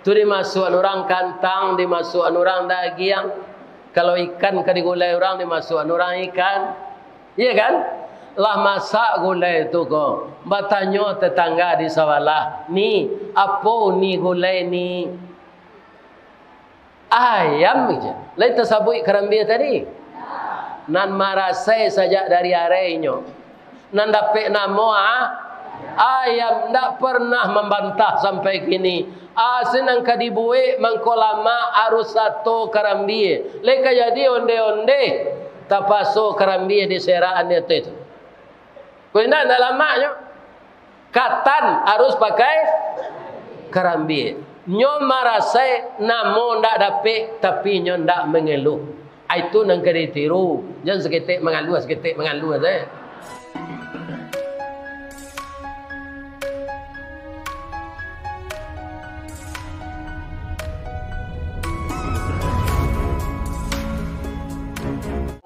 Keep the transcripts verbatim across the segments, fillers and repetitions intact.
Tu dimasuakan urang kantang, dimasuakan urang dagiang. Kalau ikan ka digulai urang, dimasuakan urang ikan. Iya kan? Lah masak gulai tu ko, batanyo tetangga di sabalah, "Ni, apo ni gulai ni?" "Ayam," je. Lai tasabuik karambia tadi. Nan marasai sajak dari arainyo. Nan dapek namo, ah, ayam, ndak pernah mambantah sampai kini. Ah, sinan ka dibuek mangko lamak arus sato karambia. Lai ka jadi onde-onde, tapaso karambia diserak ane tu itu. Kok indak, ndak lamaknyo. Katan arus pakai karambia. Nyo marasai namo ndak dapek, tapi nyo ndak mangeluh. Ai, tu nan ka ditiru. Jan saketek mangaluah, saketek mangaluah sajo.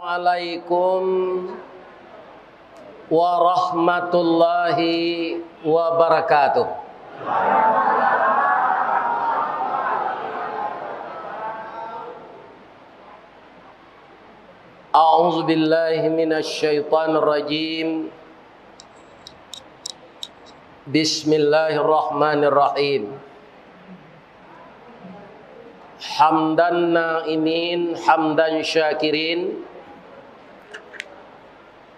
Waalaikum warahmatullahi wabarakatuh. A'udzubillahi minasyaitonirrajim. Bismillahirrahmanirrahim. Hamdan na'imin, hamdan syakirin,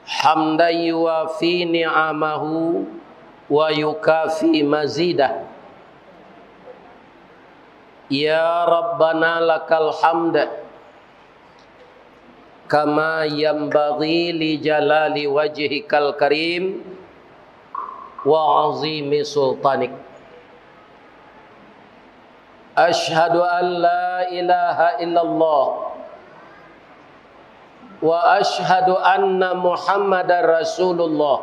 hamdan yuwafi ni'amahu wa yukafi mazidah. Ya Rabbana lakal hamd, kama yanbaghi li jalali wajhikal karim wa azimi sultanik. Asyhadu an la ilaha illallah wa asyhadu anna Muhammadar Rasulullah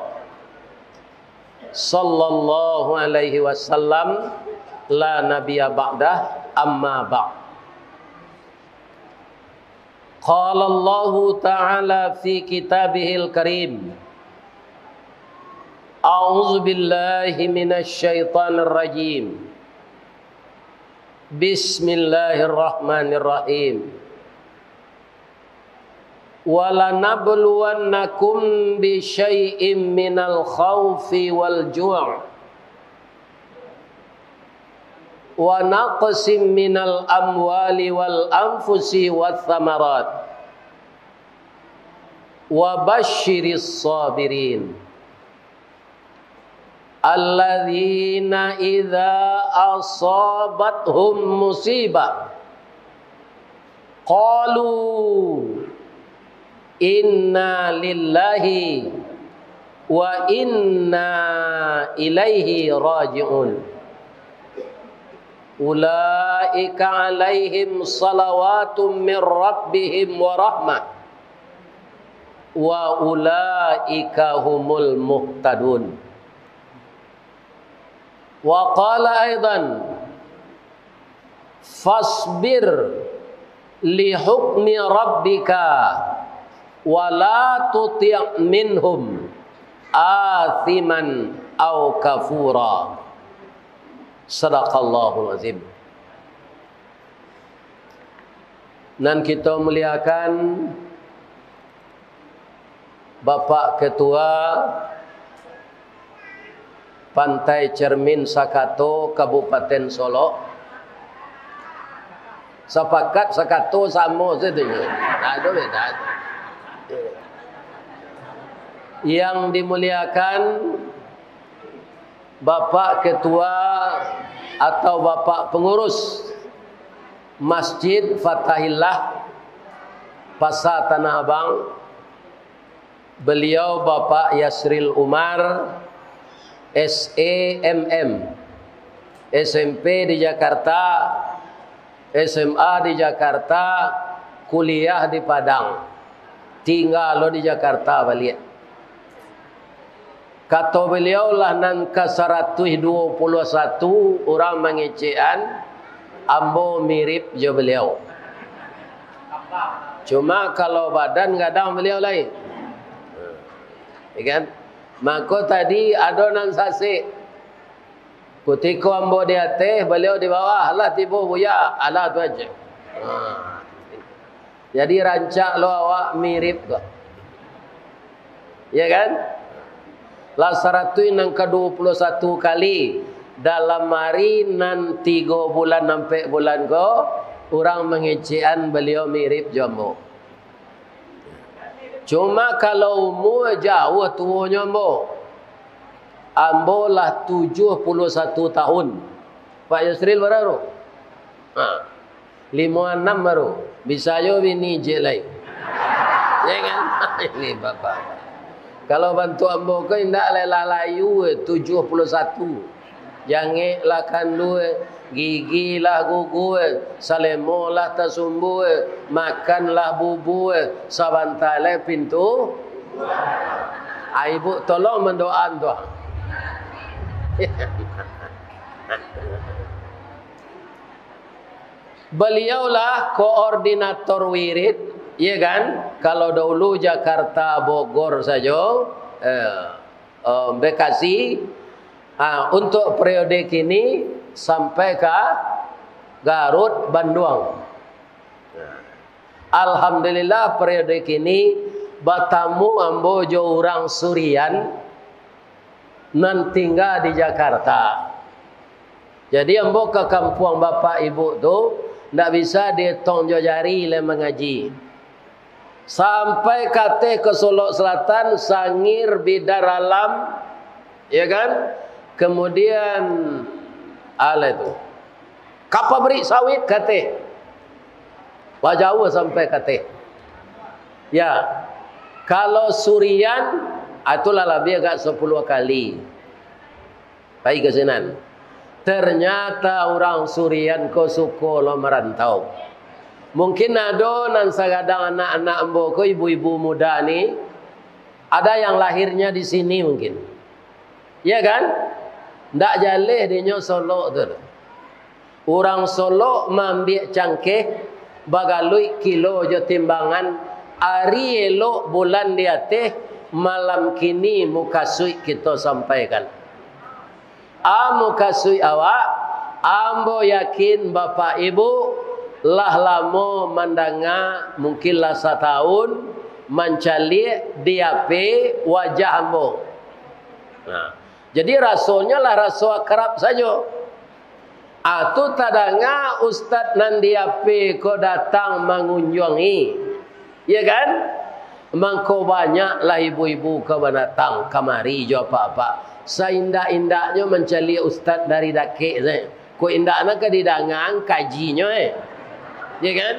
sallallahu alaihi wasallam, la nabiyya ba'dah, amma ba'd. Qala Allahu ta'ala fi kitabihil karim, a'udzu billahi minasy syaithanir rajim. Bismillahirrahmanirrahim. Wa lanabluwannakum bi syai'im minal khaufi wal ju', wa naqsim minal amwali wal anfusi wath thamarat, wa basyiris sabirin. Alladzina idza asabathum musibah, qalu inna lillahi wa inna ilaihi raji'un. Ulaika alaihim salawatum mir rabbihim wa rahmah, wa ulaika humul muhtadun. Wa qala aidan, fasbir li hukmi rabbika, wa la tuti' minhum athiman au kafura. Sadaqallahul azim. Nan kito muliakan, Bapak Ketua Pantai Cermin Sakato Kabupaten Solok, sapakat Sakato samo sajo, ndak ado beda. Yang dimuliakan Bapak Ketua atau Bapak Pengurus Masjid Fatahillah Pasar Tanah Abang, beliau Bapak Yasril Umar, S E M M, S M P di Jakarta, S M A di Jakarta, kuliah di Padang, tingga lo di Jakarta baliak. Kato baliau lah nan ka saratuih duo puluah satu urang mangecekan, ambo mirip jo baliau. Cuma kalau badan gadang baliau lai. Ya kan? Mako tadi ado nan sasek. Kutiko ambo di ateh, baliau di bawah, lah tibo Buya, alah tu aja. Ha. Jadi rancak lo awak mirip ko. Ya kan? Lah saratuih nan ka duo puluah satu kali dalam ari nan tigo bulan ampek bulan ko, urang mangecekan baliau mirip jo ambo. Cuma kalau umua jauah tuonyo ambo, ambo lah tujuah puluah satu tahun. Pak Yusril bara tu? Ha. Limo anam baru, bisa jo bini ijek lai. Ya kan? Ini bapak. Kalau bantuak ambo ko indak lai lah layu, tujuah puluah satu. Jangek lah kandua, gigi lah gugur, salemo lah tasumbua, makan lah bubua, sabanta lai pintu. Ah, ibu tolong mandoaan tu. Beliaulah koordinator wirid, ya kan? Kalau dahulu Jakarta, Bogor sajo, eh, eh, Bekasi, ah, untuk periode kini sampai ka Garut, Bandung. Alhamdulillah, periode kini batamu ambo jo urang Surian nan tingga di Jakarta. Jadi, ambo ka kampuang bapak ibu tu, ndak bisa dietong jo jari lai mangaji. Sampai ka ateh ka Solok Selatan, Sangir, Bidar Alam, ya kan? Kemudian, alah tu, ka pabrik sawit ka ateh. Lah jauah sampai ka ateh. Ya, kalau Surian, ah, itulah labiah agak sapuluah kali. Pai ka sinan. Ternyata urang Surian ko suko lo marantau. Mungkin ado nan sagadang anak-anak ambo ko, ibu-ibu muda ni, ada yang lahirnya di sini mungkin. Ya kan? Ndak jaleh dinyo Solok tu. Urang Solok maambiak cangkeh, bagaluik kilo jo timbangan, ari elok bulan di ateh, malam kini mukasuik kito sampaikan. A mukasuik awak, ambo yakin bapak ibu lah lamo mandanga, mungkin lah satahun, mancaliak di H P wajah ambo. Nah, jadi rasonyo lah raso akrab sajo. Ah, tu tadanga ustaz nan di H P ko datang mangunjuangi. Ya kan? Mangko banyaklah ibu-ibu ka banatang kamari jo apak-apak. Saindak-indaknyo mancaliak ustaz dari dakek sajo. Kok indak nan ka didangaan kajinyo, eh. Ya kan?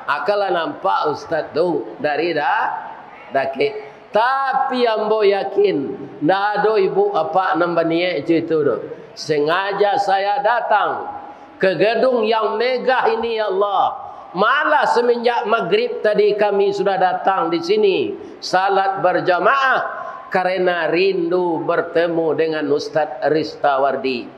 Akanlah nampak ustaz tu dari da-, dakek. Tapi ambo yakin, ndak ado ibu apak nan baniaik itu tu. Sengaja saya datang ke gedung yang megah ini, ya Allah. Malah semenjak maghrib tadi kami sudah datang di sini, salat berjamaah, karena rindu bertemu dengan Ustaz Ristawardi.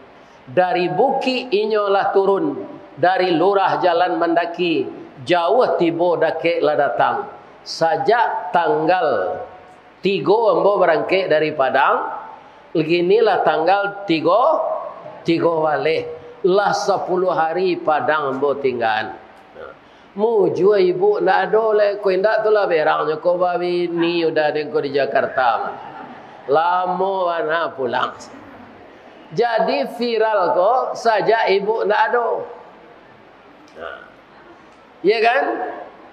Dari bukik inyo lah turun, dari lurah jalan mandaki, jauah tibo dakek lah datang. Sajak tanggal tigo ambo barangkek dari Padang, kini lah tanggal tigo, tigo baleh, lah sapuluah hari Padang ambo tinggaan. Mujua ibu ndak ado lai, ko indak tu lah berangnyo ko babini udah den ko di Jakarta. Lamo bana pulang. Jadi viral ko sajak ibu ndak ado. Nah. Iya kan?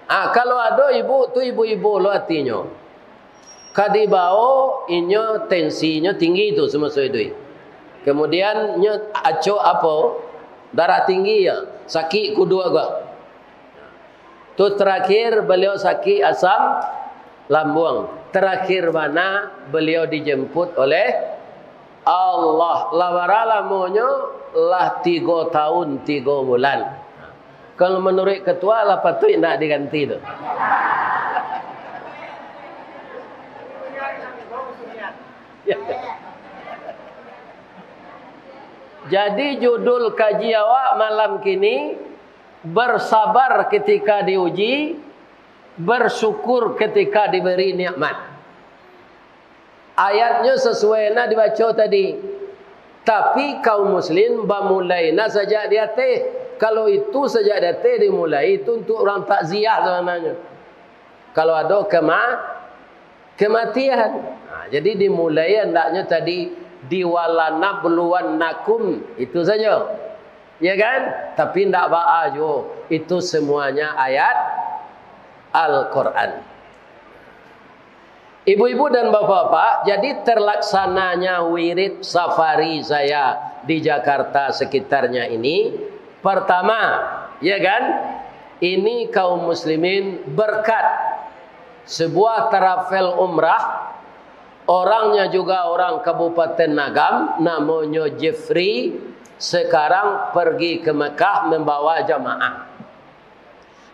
Ah, kalau ado ibu tu ibu-ibu lo atinyo. Ka dibao inyo tensinyo tinggi tu samaso iduik. Kemudian nyo acok apo? Darah tinggi ya, sakik kuduak gak. Tu terakhir beliau sakik asam lambung. Terakhir bana beliau dijemput oleh Allah. Lah bara lamonyo? Lah tigo tahun tigo bulan. Kalau manuruik ketua lah patuik nak diganti tu. Jadi judul kaji awak malam kini, bersabar ketika diuji, bersyukur ketika diberi nikmat. Ayatnyo sasuai nak dibaco tadi. Tapi kaum muslimin bamulai nah sajak di ateh. Kalau itu sajak di ateh dimulai, itu untuk urang takziah sabananyo. Kalau ado kema-, kematian. Nah, jadi dimulai andaknyo tadi, "Walanabluwannakum", itu sajo. Ya kan? Tapi ndak baa juo. Itu semuanya ayat Al-Quran. Ibu-ibu dan bapak-bapak, jadi terlaksananya wirid safari saya di Jakarta sekitarnya ini, pertama, ya kan, ini kaum muslimin berkat sebuah travel umrah, orangnya juga orang Kabupaten Agam, namonyo Jeffrey, sekarang pergi ke Mekah membawa jamaah.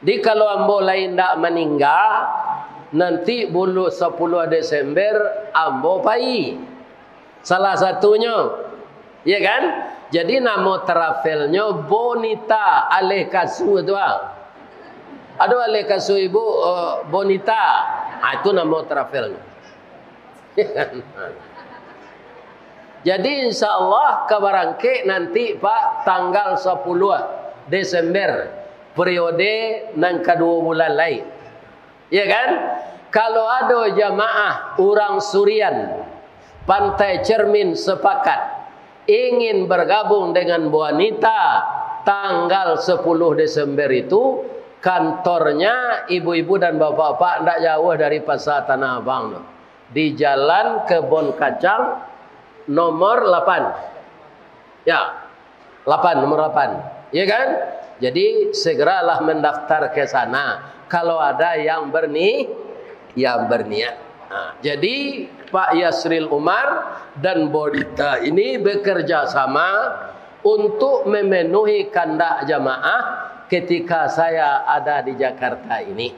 Di kalau ambo lai indak maningga, nanti bulan sapuluah Desember ambo pai. Salah satunyo, ya kan? Jadi namo travelnyo Bonita, aleh kasua tu ah. Ado aleh kasua ibu, eh, Bonita. Ah, itu namo travelnyo. Jadi, insya Allah, ka barangkek nanti, Pak, tanggal sapuluah Desember, periode nan kaduo bulan lai. Ya kan? Kalau ado jamaah urang Surian, Pantai Cermin sepakat ingin bergabung dengan Bonita tanggal sapuluah Desember itu, kantornya ibu-ibu dan bapak-bapak ndak jauh dari Pasar Tanah Abang tu. Di Jalan Kebon Kacang nomor lapan. Ya, lapan, nomor lapan. Ya kan? Jadi, segeralah mendaftar ke sana kalau ada yang berni-, yang berniat. Nah, jadi, Pak Yasril Umar dan Bonita ini bekerja sama untuk memenuhi kandak jamaah ketika saya ada di Jakarta ini.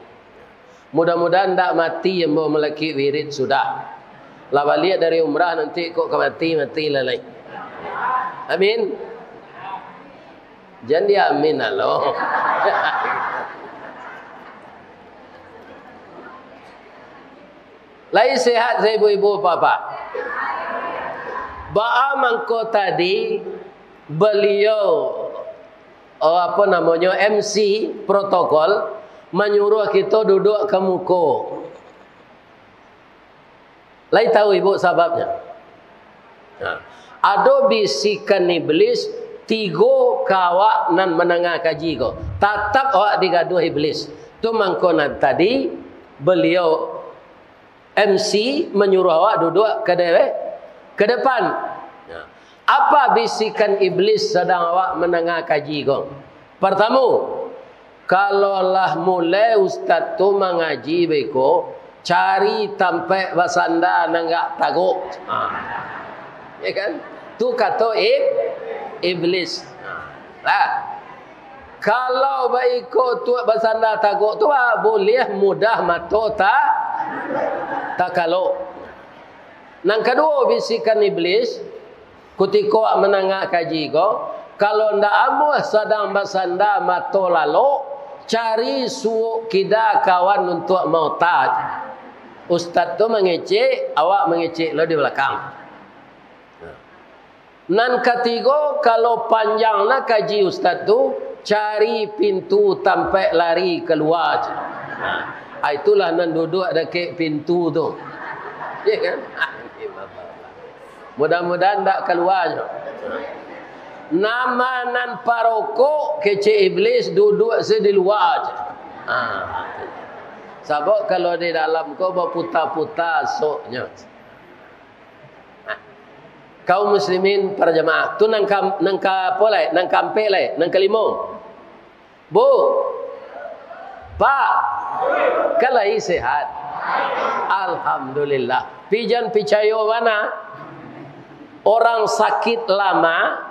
Mudah-mudahan ndak mati ambo malakik wirid sudah. Lah baliak dari umrah nanti kok ka mati, mati lah lai. Amin. Jan di amin alo. Lai sehat sa ibu-ibu bapak? Baa mangko tadi beliau, oh, apo namonyo, M C protokol manyuruah kito duduak ka muko. Lai tahu ibu sababnyo? Nah, ado bisikan iblis tigo ka awak nan mandanga kaji ko. Tatap awak digaduah iblis. Tu mangko nan tadi beliau M C manyuruah awak duduak ka de-, ka depan. Nah, apa bisikan iblis sadang awak mandanga kaji ko? Partamo, kalau lah mulai ustaz tu mangaji beko, cari tampek basanda nan agak tagok. Ha. Ya kan? Tu kato ib-, iblis. Ha. Lah. Kalau baiko tu basanda tagok tu, ah, buliah mudah mato ta-, takalok. Nan kaduo bisikan iblis, kutiko awak mandanga kaji ko, kalau ndak amuah sadang basanda mato lalok, cari suok kida kawan untuak maota. Ustaz tu mangecek, awak mangecek lo di balakang. Nan katigo, kalau panjang nah kaji ustaz tu, cari pintu tampek lari kalua. Ah, itulah nan duduak dakek pintu tu. Ya kan? Mudah-mudahan ndak kalua nyo. Nama nan parokok, kecek iblis, duduak se di lua je. Ha. Sabab kalau di dalam ko baputa-puta asoknyo. Ha. Kaum muslimin para jamaah, tu nan ka, nan ka apo lai? Nan kaampek lai, nan kalimo. Bu, Pak, kan lai sehat? Alhamdulillah. Pijan picayo bana, orang sakit lama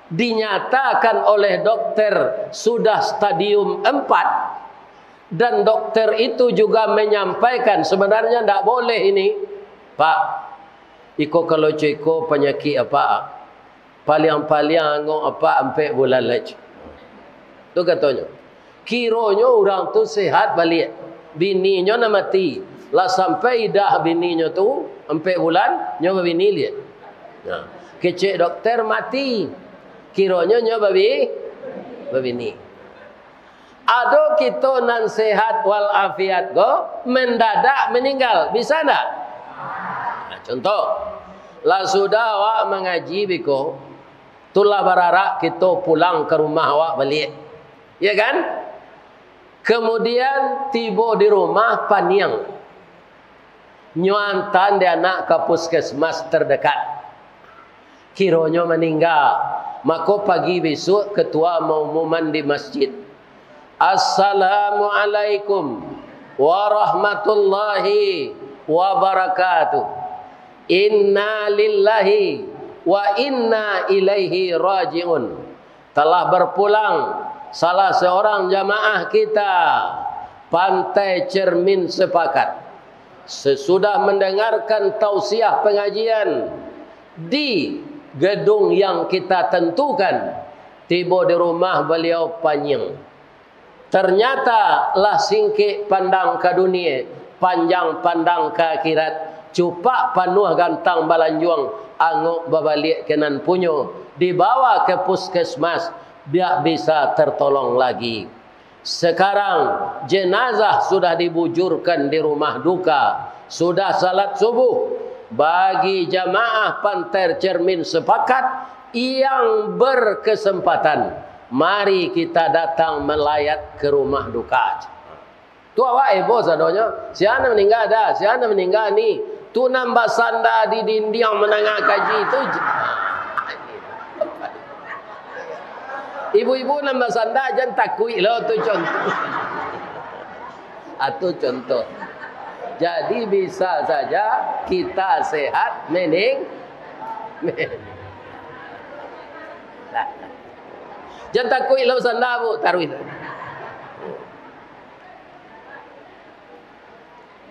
dinyatakan oleh dokter sudah stadium empat, dan dokter itu juga menyampaikan, sebenarnya ndak boleh ini, Pak. Iko kalau co iko panyakik apak, paliang-paliang angok apak ampek bulan lai. Tu katonyo. Kironyo urang tu sehat baliak. Bininyo nan mati. Lah sampai idah bininyo tu ampek bulan, nyo babini liak. Nah, Kecek dokter mati. Kironyo nyo babi-, babini. Ado kito nan sehat walafiat ko, mendadak meninggal. Bisa ndak? Nah, contoh, lah sudah awak mangaji biko, tu lah bararak kito pulang ka rumah awak baliak. Ya kan? Kemudian tibo di rumah paniang. Nyo antaan dek anak ka puskesmas terdekat. Kironyo maningga, mako pagi bisuak ketua maumuman di masjid, "Assalamualaikum warahmatullahi wabarakatuh. Inna lillahi wa inna ilaihi raji'un." Telah berpulang salah seorang jamaah kita, Pantai Cermin Sepakat. Sesudah mendengarkan tausiah pengajian di gedung yang kita tentukan, tibo di rumah beliau paniang. Ternyata lah singkek pandang ka dunie, panjang pandang ka akhirat, cupak panuah gantang balanjuang, angok babaliak ka nan punyo, dibawa ka puskesmas, biak bisa tertolong lagi. Sekarang, jenazah sudah dibujurkan di rumah duka, sudah salat subuh. Bagi jamaah Pantai Cermin Sepakat yang berkesempatan, mari kita datang melayat ke rumah duka. Tu awak heboh sadonyo, sia nan maningga dah, sia nan maningga ni. Tu nan basanda di dindiang manangah kaji tu. Ibu-ibu nan basanda jan takuik lo, tu contoh. Atu contoh. Jadi bisa saja kita sehat mening-, jan takuik lo sanda, Bu, taruih.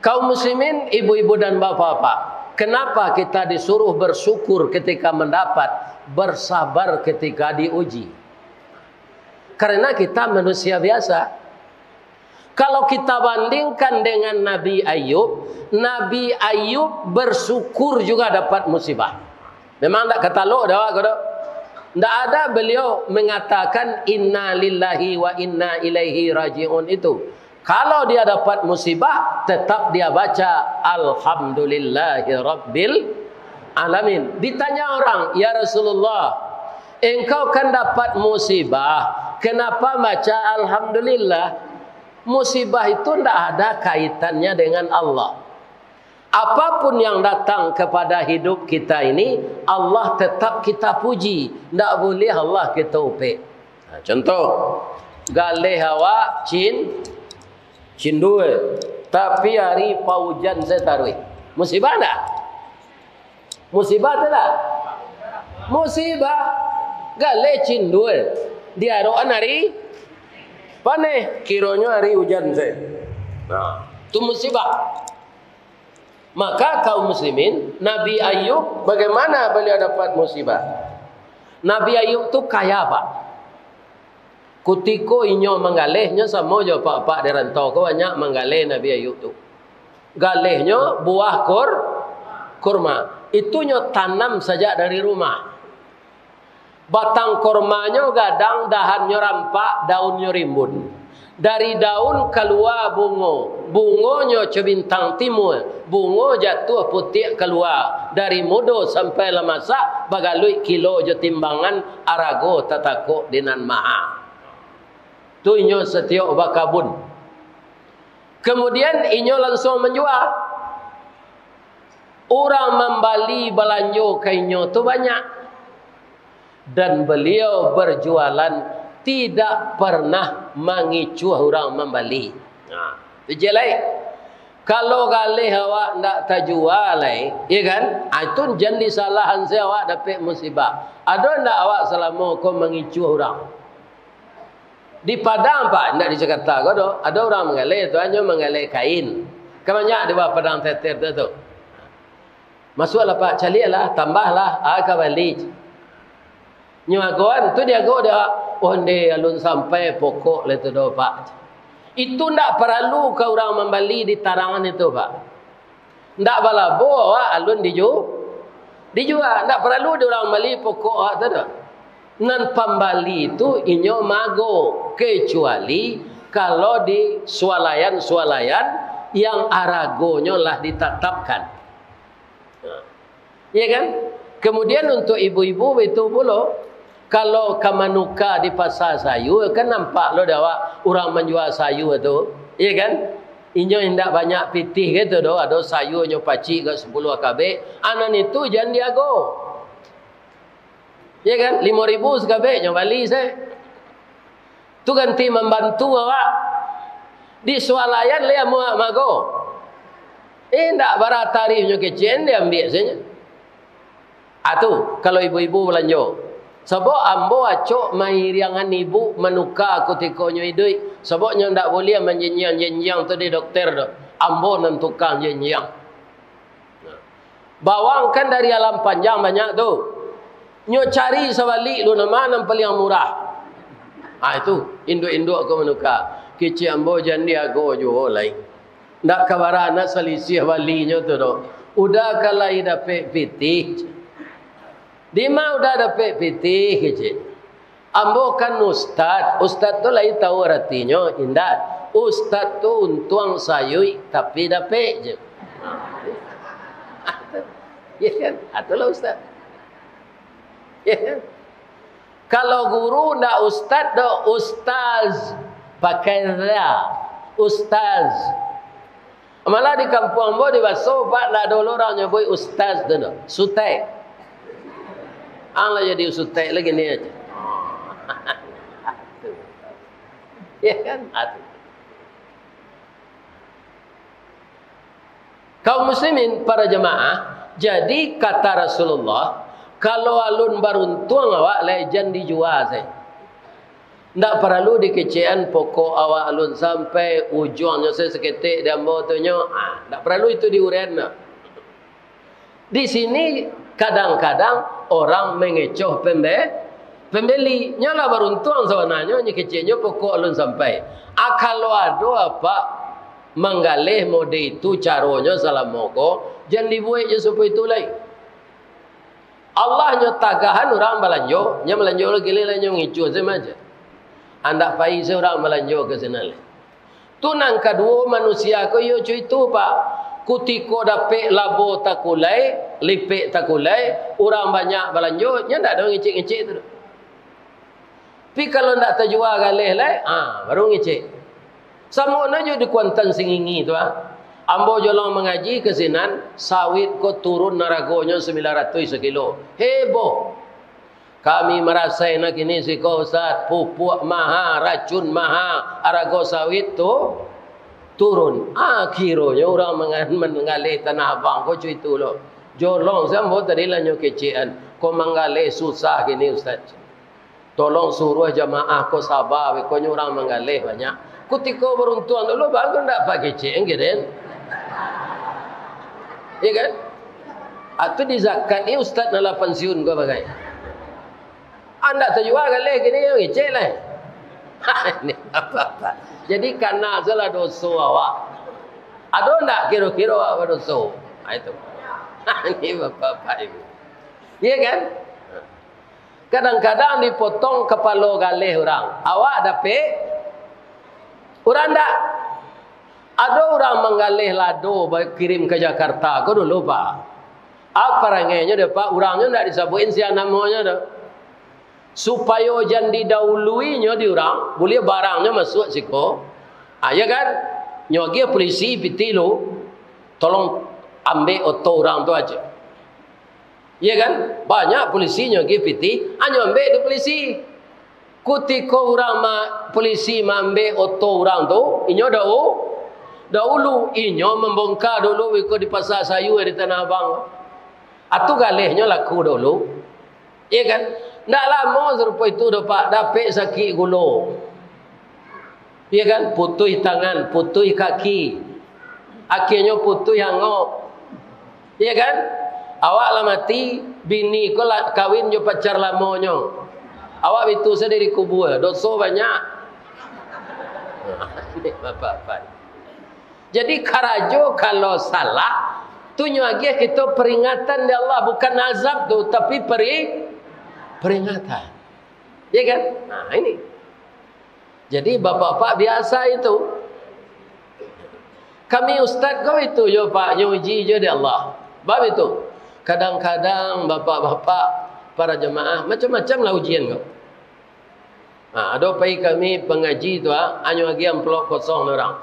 Kaum muslimin, ibu-ibu dan bapak-bapak, kenapa kita disuruh bersyukur ketika mendapat, bersabar ketika diuji? Karena kita manusia biasa. Kalau kita bandingkan dengan Nabi Ayub, Nabi Ayub bersyukur juga dapat musibah. Memang ndak katalok dek awak ko doh. Ndak ada beliau mengatakan, "Inna lillahi wa inna ilaihi raji'un" itu. Kalau dia dapat musibah, tetap dia baca, "Alhamdulillahirabbil alamin." Ditanya orang, "Ya Rasulullah, engkau kan dapat musibah, kenapa baca alhamdulillah?" Musibah itu ndak ada kaitannya dengan Allah. Apapun yang datang kepada hidup kita ini, Allah tetap kita puji. Ndak buliah Allah kita upek. Nah, contoh, galeh awak cin-, cindua, tapi ari paujan se taruih. Musibah ndak? Musibah tu ndak? Musibah. Galeh cindua, diarokan ari paneh, kironyo ari ujan se. Nah, tu musibah. Maka kaum muslimin, Nabi Ayub, bagaimana beliau dapat musibah? Nabi Ayub tu kaya, Pak. Kutiko inyo manggaleh, nyo samo jo apak-apak di rantau ko banyak manggaleh Nabi Ayub tu. Galehnyo buah kur-, kurma. Itu nyo tanam sajak dari rumah. Batang kormanyo gadang, dahannyo rampak, daunnyo rimbun. Dari daun kalua bungo, bungonyo co bintang timua, bungo jatuah putiak kalua, dari mudo sampai lah masak, bagaluik kilo jo timbangan, arago tatakok di nan maha. Tu inyo satiok bakabun. Kemudian inyo lansuang manjua. Urang mambali balanjo ka inyo tu banyak. Dan beliau berjualan tidak pernah mangicuah urang mambali. Nah, tu je lai. Kalau galeh awak ndak tajua lai, ya kan? Ah, itu jan disalahan se awak dapek musibah. Ado ndak awak salamo ko mangicuah urang? Di Padang, Pak, indak di Jakarta ko doh. Ado urang manggaleh tu, hanyo manggaleh kain. Kan banyak di bawah padang teter tu, tu. Masuaklah, Pak, caliaklah, tambahlah, ah, ka bali. Nyo agoan, tu diago dek awak. Onde alun sampai pokok lai tu doh, Pak. Itu ndak paralu ka urang mambali ditarangan itu, Pak. Ndak balabo awak alun diju-, Dijua, ndak paralu di urang mambali pokok awak tu doh. Nan pambali tu inyo maago, kecuali kalau di swalaian-swalaian yang aragonyo lah ditatapkan. Iya kan? Kemudian untuk ibu-ibu itu pulo, kalau ka manuka di pasa sayua, kan nampak lo dek awak urang manjua sayua tu, iya kan? Inyo indak banyak pitih gitu doh, ado sayuanyo pacik ka sapuluah kabek, anan itu jan diago. Iya kan? Limo ribu sakabek nyo bali se. Tu ganti mambantu awak. Di swalaian lai amuah maago. Indak bara tarihnyo kecek, diambiak sajo. Ah tu, kalau ibu-ibu balanjo. Sabab ambo acok mairiangan ibu manuka kutiko nyo iduik. Sabab nyo ndak buliah manjinjiang-jinjiang tu di dokter tu. Ambo nan tukang jinjiang. Bawang kan dari alam panjang banyak tu. Nyo cari sabalik lu nama nan paliang murah. Ah, itu, induak-induak ko manuka. Kicik ambo jan diago juo lai. Ndak ka bara nak salisih balinyo tu doh. Uda ka lai dapek pitih. Dima uda dapek pitih, kicik. Ambo kan ustad. Ustad tu lai tahu aratinyo, indak. Ustad tu untuang sayuik, tapi dapek je. Ya kan? Itulah ustad. Ya kan? Kalau guru ndak ustad doh, ustaz. Pakai za. Ustaz. Malah di kampuang ambo di Baso, Pak, ndak ado urang nyabuik ustaz tu doh. Sutek. Ang lah jadi sutek lagi ni aja. Ya kan? Atu. Kaum muslimin, para jamaah, jadi kata Rasulullah, kalau alun baruntuang awak, lai jan dijua se. Ndak paralu dikecekan pokok awak alun sampai, ujuangnyo se saketek di ambo tu nyo, ah, ndak paralu itu diuren doh. Di sini kadang-kadang orang mengecoh pembe-, pembeli. Nyo lah baruntuang sabananyo, nyo keceknyo pokok alun sampai. Ah, kalau ado apak manggaleh mode itu caronyo salamo ko, jan dibuek jo sarupo itu lai. Allah nyo tagahan urang balanjo, nyo balanjo lagi lai, nyo ngicuah se maja. Andak pai se urang balanjo ka sinan lai. Tu nan kaduo, manusia ko iyo co itu, Pak. Kutiko dapek labo takulai, lipek takulai, urang banyak balanjo, nyo ndak ado ngicek-ngicek tu doh. Tapi kalau ndak tajua galeh lai, ha, baru ngicek. Samo no jo di Kuantan Singingi tu, ah. Ambo jolong mangaji ka sinan, sawit ko turun aragonyo sambilan ratuih sakilo. Heboh. Kami marasai nak kini siko, Ustaz, pupuak maha, racun maha, arago sawit tu turun. Ah, kironyo urang mangan-, manggaleh Tanah Abang ko co itu lo. Jolong se ambo tadi lah nyo kecekan. Ko manggaleh susah kini, Ustaz. Tolong suruah jamaah ko saba, beko nyo urang manggaleh banyak. Kutiko baruntuang dulu, baru ndak pakecek, kan? Iya kan? Atu di zakat ni ustaz nan lah pansiun ko bagai. Andak tajua galeh kini, ngecek lah. Ini apa-apa. Jadi kana salah doso awak. Ado ndak kiro-kiro awak badoso? Ha, itu. Ini bapak-bapak ini. Iya kan? Kadang-kadang dipotong kapalo galeh urang. Awak dapek, urang ndak. Ado urang manggaleh lado bakirim ka Jakarta ko dulu, Pak. Apa parangainyo dek, Pak? Urangnyo ndak disabuikan sia namonyo doh. Supayo jan didahuluinyo di urang, buliah barangnyo masuak siko. Ah, ya kan? Nyo agiah polisi pitih lu, tolong ambek oto urang tu aja. Iya kan? Banyak polisi nyo agiah pitih, anyo ambek di polisi. Kutiko urang ma-, polisi maambek oto urang tu, inyo dahu-, dahulu, inyo mambongka dulu beko di Pasa Sayua di Tanah Abang. Atu galehnyo laku dahulu. Iya kan? Ndak lamo sarupo itu doh, Pak, dapek sakik gulo. Iya kan? Putuih tangan, putuih kaki. Akhianyo putuih angok. Iya kan? Awak lah mati, bini ko lah kawin jo pacar lamonyo. Awak bitu sadiri kubua, doso banyak. Bapak-bapak. Jadi karajo kalau salah, Tu nyo agiah kito peringatan dari Allah, bukan azab tu, tapi peri-, peringatan. Ya kan? Nah, ini. Jadi, bapak-bapak biasa itu. Kami ustaz ko itu, yo, Pak, nyo uji jo dek Allah. Bab itu. Kadang-kadang bapak-bapak, para jemaah, macam-macam lah ujian ko. Ha, ado pai kami pangaji tu, ha, anyo agiah amplop kosong dek urang.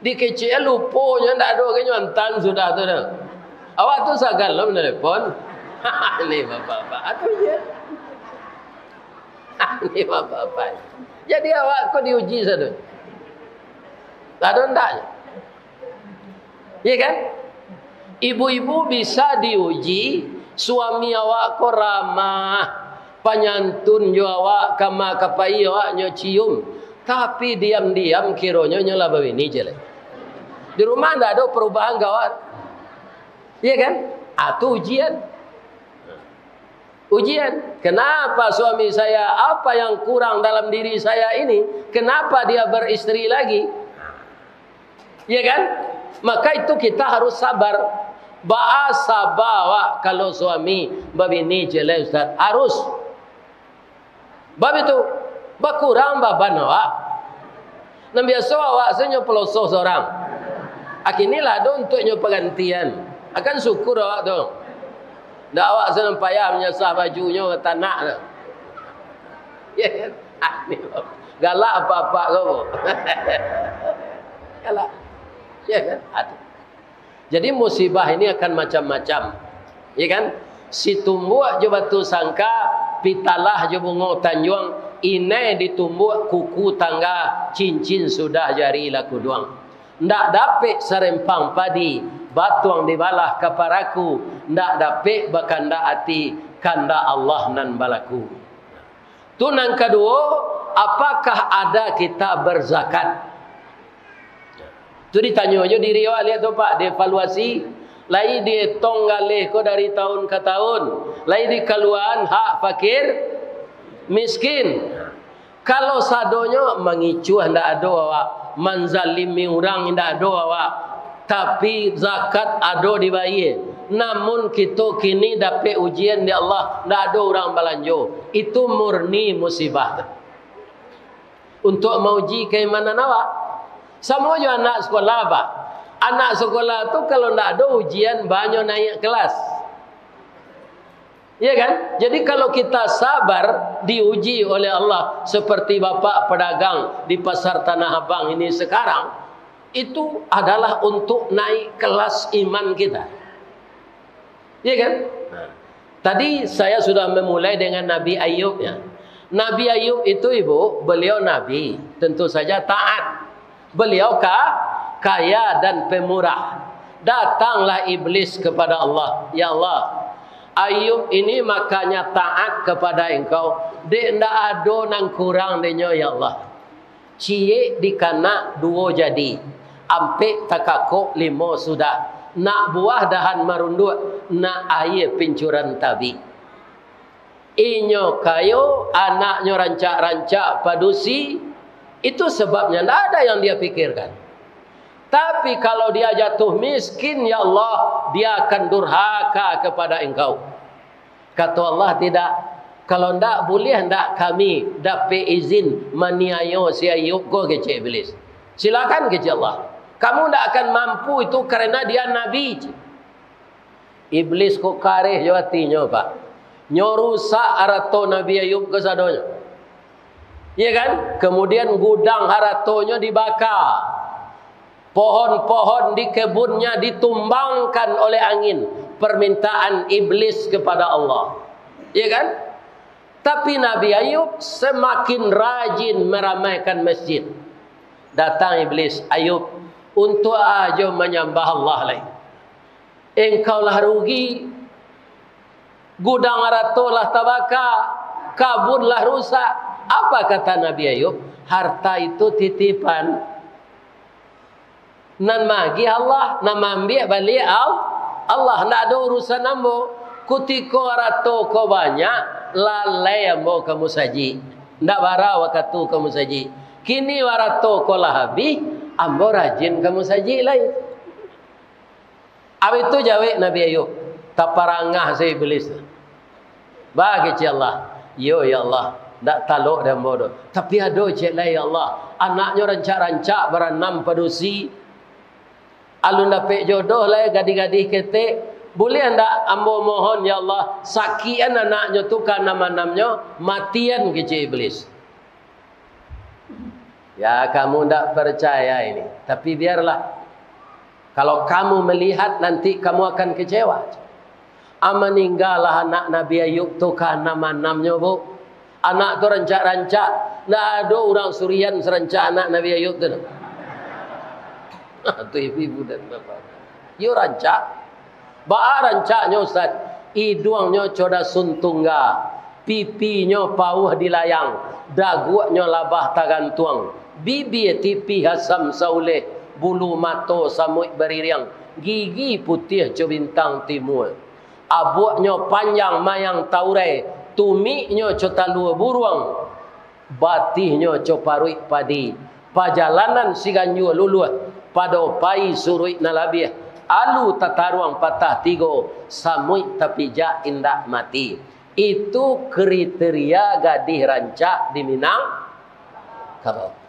Dikecek lupo nyo, ndak ado agiah nyo antan sudah tu dah. Awak tu sagan lo menelepon. Ni bapak-bapak. Atu je. Ni bapak-bapak. Jadi awak ko diuji sado. Ado ndak? Iya kan? Ibu-ibu bisa diuji, suami awak ko ramah, panyantun jo awak, kama kapai awak nyo cium, tapi diam-diam kironyo nyo lah babini je lai. Di rumah ndak ado perubahan ka awak. Iya kan? Ah, tu ujian. Ujian. Kenapa suami saya, apa yang kurang dalam diri saya ini? Kenapa dia beristeri lagi? Ya kan? Maka itu kita harus sabar. Baa saba awak kalau suami babini ciek lai, Ustaz? Harus. Bab itu, bakurang baban awak. Nan biaso awak se nyo paloso sorang. Akini lah ado untuak nyo pagantian. Akan syukur awak tu. Ndak awak se nan payah manyasah bajunyo tanak tu. Ya kan? Ah, ni galak apak-apak ko. Galak. Ya kan? Aduh. Jadi musibah ini akan macam-macam. Ya kan? Si tumbuak jo batu sangka, pitalah jo bungo tanjuang, inai di tumbuak kuku tangga, cincin sudah jari lah kuduang. Ndak dapek sarempang padi, batuang dibalah ka paraku, ndak dapek bakandak ati, kandak Allah nan balaku. Tu nan kaduo, apakah ada kita berzakat? Tu ditanyo jo diri awak liak tu, Pak, dievaluasi. Lai dietong galeh ko dari taun ka taun, lai dikaluaan hak fakir miskin. Kalau sadonyo mangicuah ndak ado awak, manzalimi urang ndak ado awak, tapi zakat ado dibayie. Namun kito kini dapek ujian di Allah, ndak ado urang balanjo. Itu murni musibah tu. Untuak mauji kaimanan awak. Samo jo anak sekolah, Pak. Anak sekolah tu kalau ndak ado ujian, banyo naiak kelas. Iya kan? Jadi, kalau kita sabar diuji oleh Allah, seperti bapak pedagang di Pasar Tanah Abang ini sekarang, itu adalah untuk naik kelas iman kita. Iya kan? Nah, tadi saya sudah memulai dengan Nabi Ayub, ya. Nabi Ayub itu, Ibu, beliau nabi, tentu saja taat. Beliau ka-, kaya dan pemurah. Datanglah iblis kepada Allah, "Ya Allah, Ayub ini makanya taat kepada Engkau, dek ndak ado nan kurang denyo, ya Allah. Ciek dikanak duo jadi, ampek takakok limo sudah, nak buah dahan marunduak, nak aia pincuran tabik." Inyo kayo, anaknyo rancak-rancak padusi, itu sebabnya ndak ada yang dia pikirkan. Tapi kalau dia jatuh miskin, ya Allah, dia akan durhaka kepada Engkau. Kato Allah, "Tidak. Kalau ndak, buliah ndak kami dapek izin maniayo si Ayub ko?" kecek Iblis. "Silakan," kecek Allah. "Kamu ndak akan mampu itu karena dia nabi." Iblis ko kareh jo atinyo, Pak. Nyo rusak arato Nabi Ayub kasadonyo. Iya kan? Kemudian gudang haratonyo dibaka. Pohon-pohon di kebunnya ditumbangkan oleh angin. Permintaan iblis kepada Allah. Iya kan? Tapi Nabi Ayub semakin rajin meramaikan masjid. Datang iblis, "Ayub, untuak ajo manyambah Allah lai? Engkau lah rugi, gudang arato lah tabaka, kabun lah rusak." Apa kata Nabi Ayub? "Harta itu titipan. Nan maagiah Allah, nan maambiak baliak Al-, Allah. Ndak ado urusan ambo. Kutiko arato ko banyak, lalai ambo ka musajik. Ndak bara wakatu ka musajik. Kini arato ko lah abih, ambo rajin ka musajik lai." Abih tu jawek Nabi Ayub, taparangah se Iblis tu. Ba kecek Allah, "Iyo, ya Allah, ndak talok dek ambo doh. Tapi ado ciek lai, ya Allah. Anaknyo rancak-rancak baranam padusi. Alun dapek jodoh lai, gadih-gadih ketek. Buliah ndak ambo mohon, ya Allah, sakikan anaknyo tu kaanam-anamnyo, matian," kecek Iblis. "Ya, kamu ndak percaya ini, tapi biarlah. Kalau kamu melihat, nanti kamu akan kecewa." Ah, maninggalah anak Nabi Ayub tu kaanam-anamnyo, Bu. Anak tu rancak-rancak, ndak ado urang surian sarancak anak Nabi Ayub tu. Tu ibu-ibu dan bapak. Yo rancak. Baa rancaknyo, Ustaz? Iduangnyo co dasun tungga, pipinyo pauah dilayang, daguaknyo labah tagantuang, bibia tipih asam sauleh, bulu mato samuik baririang, gigi putiah co bintang timua. Abuaknyo panjang mayang taurai, tumiknyo co talua buruang, batihnyo co paruik padi, pajalanan siganjua luluah, pado pai suruik nan labiah, alu tataruang patah tigo, samuik tapijak indak mati. Itu kriteria gadih rancak di Minangkabau.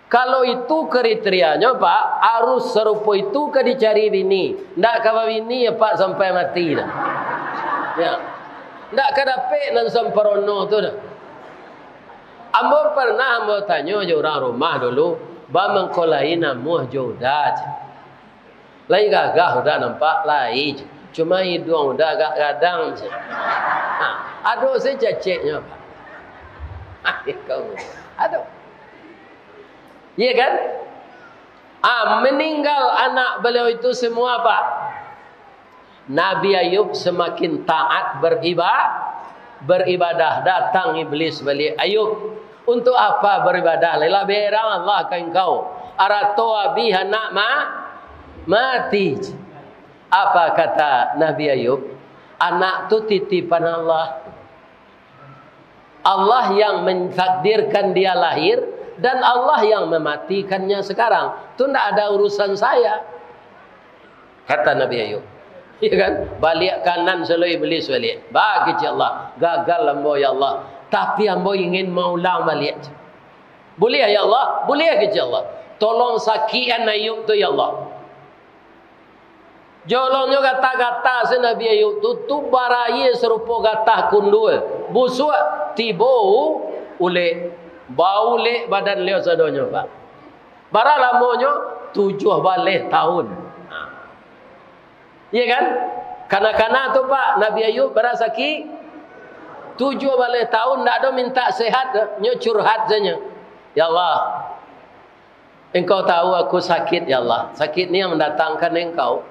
Kalau itu kriterianyo, Pak, arus sarupo itu ka dicari bini, ndak ka babini, ya, Pak, sampai mati dah. Ya. Ndak ka dapek nan samparono tu dah. Ambo pernah ambo tanyo jo urang rumah dulu, "Ba mangko lai namuah jo Uda?" cek. "Lai gagah Uda nampak lai, cuma iduang Uda agak gadang," cek. Ha, ado se caceknyo, Pak. Ado. Iya kan? Ah, meninggal anak beliau itu semua, Pak. Nabi Ayub semakin taat beriba-, beribadah. Datang Iblis baliak, "Ayub, untuk apa beribadah? Lah berang Allah ka engkau. Arato abih, anak ma-, mati." Apa kata Nabi Ayub? "Anak tu titipan Allah. Allah yang mentakdirkan dia lahir, dan Allah yang mematikannya sekarang. Tu ndak ada urusan saya," kata Nabi Ayub. Ya kan? Baliak kanan selalu Iblis baliak. "Ba kecek Allah, gagal ambo, ya Allah. Tapi ambo ingin maulang baliak." "Buliah, ya Allah, buliah," kecek Allah. "Tolong sakikan Ayub tu, ya Allah." Jolongnyo gata-gata se Nabi Ayub tu, tu baraia sarupo gatah kundua, busuak, tibo u-, ulek, baulek badan liau sadonyo, Pak. Bara lamonyo? Tujuah baleh tahun. Iya kan? Kana-kana tu, Pak, Nabi Ayub bara sakik, tujuah baleh tahun ndak ado mintak sehat, nyo curhat sajo. "Ya Allah, Engkau tahu aku sakit, ya Allah. Sakit ni yang mendatangkan Engkau.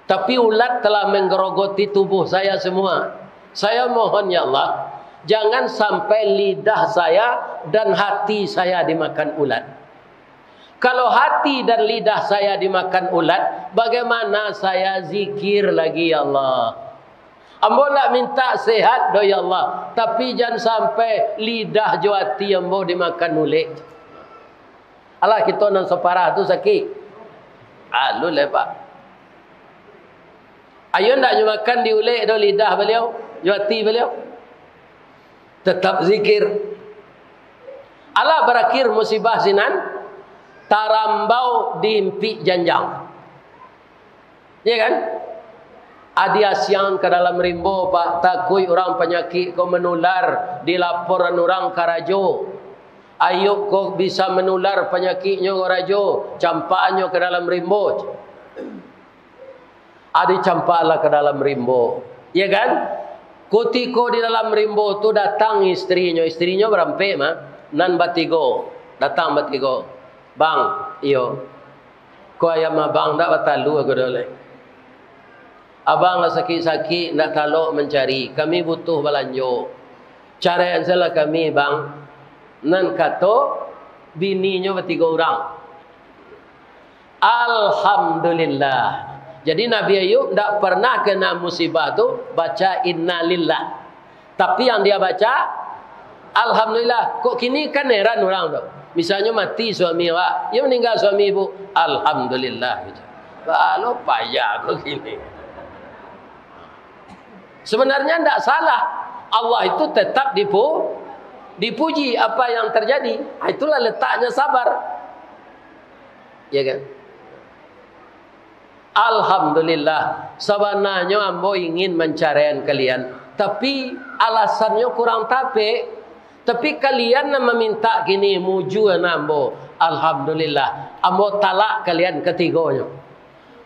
Tapi ulat telah menggerogoti tubuh saya semua. Saya mohon, ya Allah, jangan sampai lidah saya dan hati saya dimakan ulat. Kalau hati dan lidah saya dimakan ulat, bagaimana saya zikir lagi, ya Allah? Ambo ndak mintak sehat doh, ya Allah, tapi jan sampai lidah jo ati ambo dimakan ulek." Alah, kito nan saparah tu sakik. Alun lai, Pak. Ayo ndak nyo makan diulek doh lidah baliau, jo ati baliau. Tetap zikir. Alah barakhir musibah sinan, tarambau di impik janjang. Iya kan? Adi asiang ka dalam rimbo, Pak, takuik urang panyakik ko manular, dilaporan urang ka rajo. Ayub ko bisa manular panyakiknyo ka rajo, campakannyo ka dalam rimbo. Adi campaklah ka dalam rimbo. Iya kan? Kutiko di dalam rimbo tu datang istrinyo, istrinyo barampek mah, nan batigo, datang batigo. "Bang, iyo. Ko ayam abang ndak batalua ko doh lai. Abang lah sakik-sakik, ndak talok mancari. Kami butuh balanjo. Caraian sajolah kami, Bang." Nan kato bininyo batigo urang. Alhamdulillah. Jadi Nabi Ayub ndak pernah kena musibah tu baca innalillah. Tapi yang dia baca, "Alhamdulillah." Kok kini kan heran urang tu. Misalnyo mati suami awak, yo maninggal suami ibu, "Alhamdulillah," gitu. Kalau payah kok gini. Sebenarnya ndak salah. Allah itu tetap dipu-, dipuji apa yang terjadi. Ah, itulah letaknya sabar. Ya kan? Alhamdulillah, sabananyo ambo ingin mancaraian kalian, tapi alasannyo kurang tapek. Tapi kalian nan mamintak kini, mujua nan ambo. Alhamdulillah, ambo talak kalian katigonyo.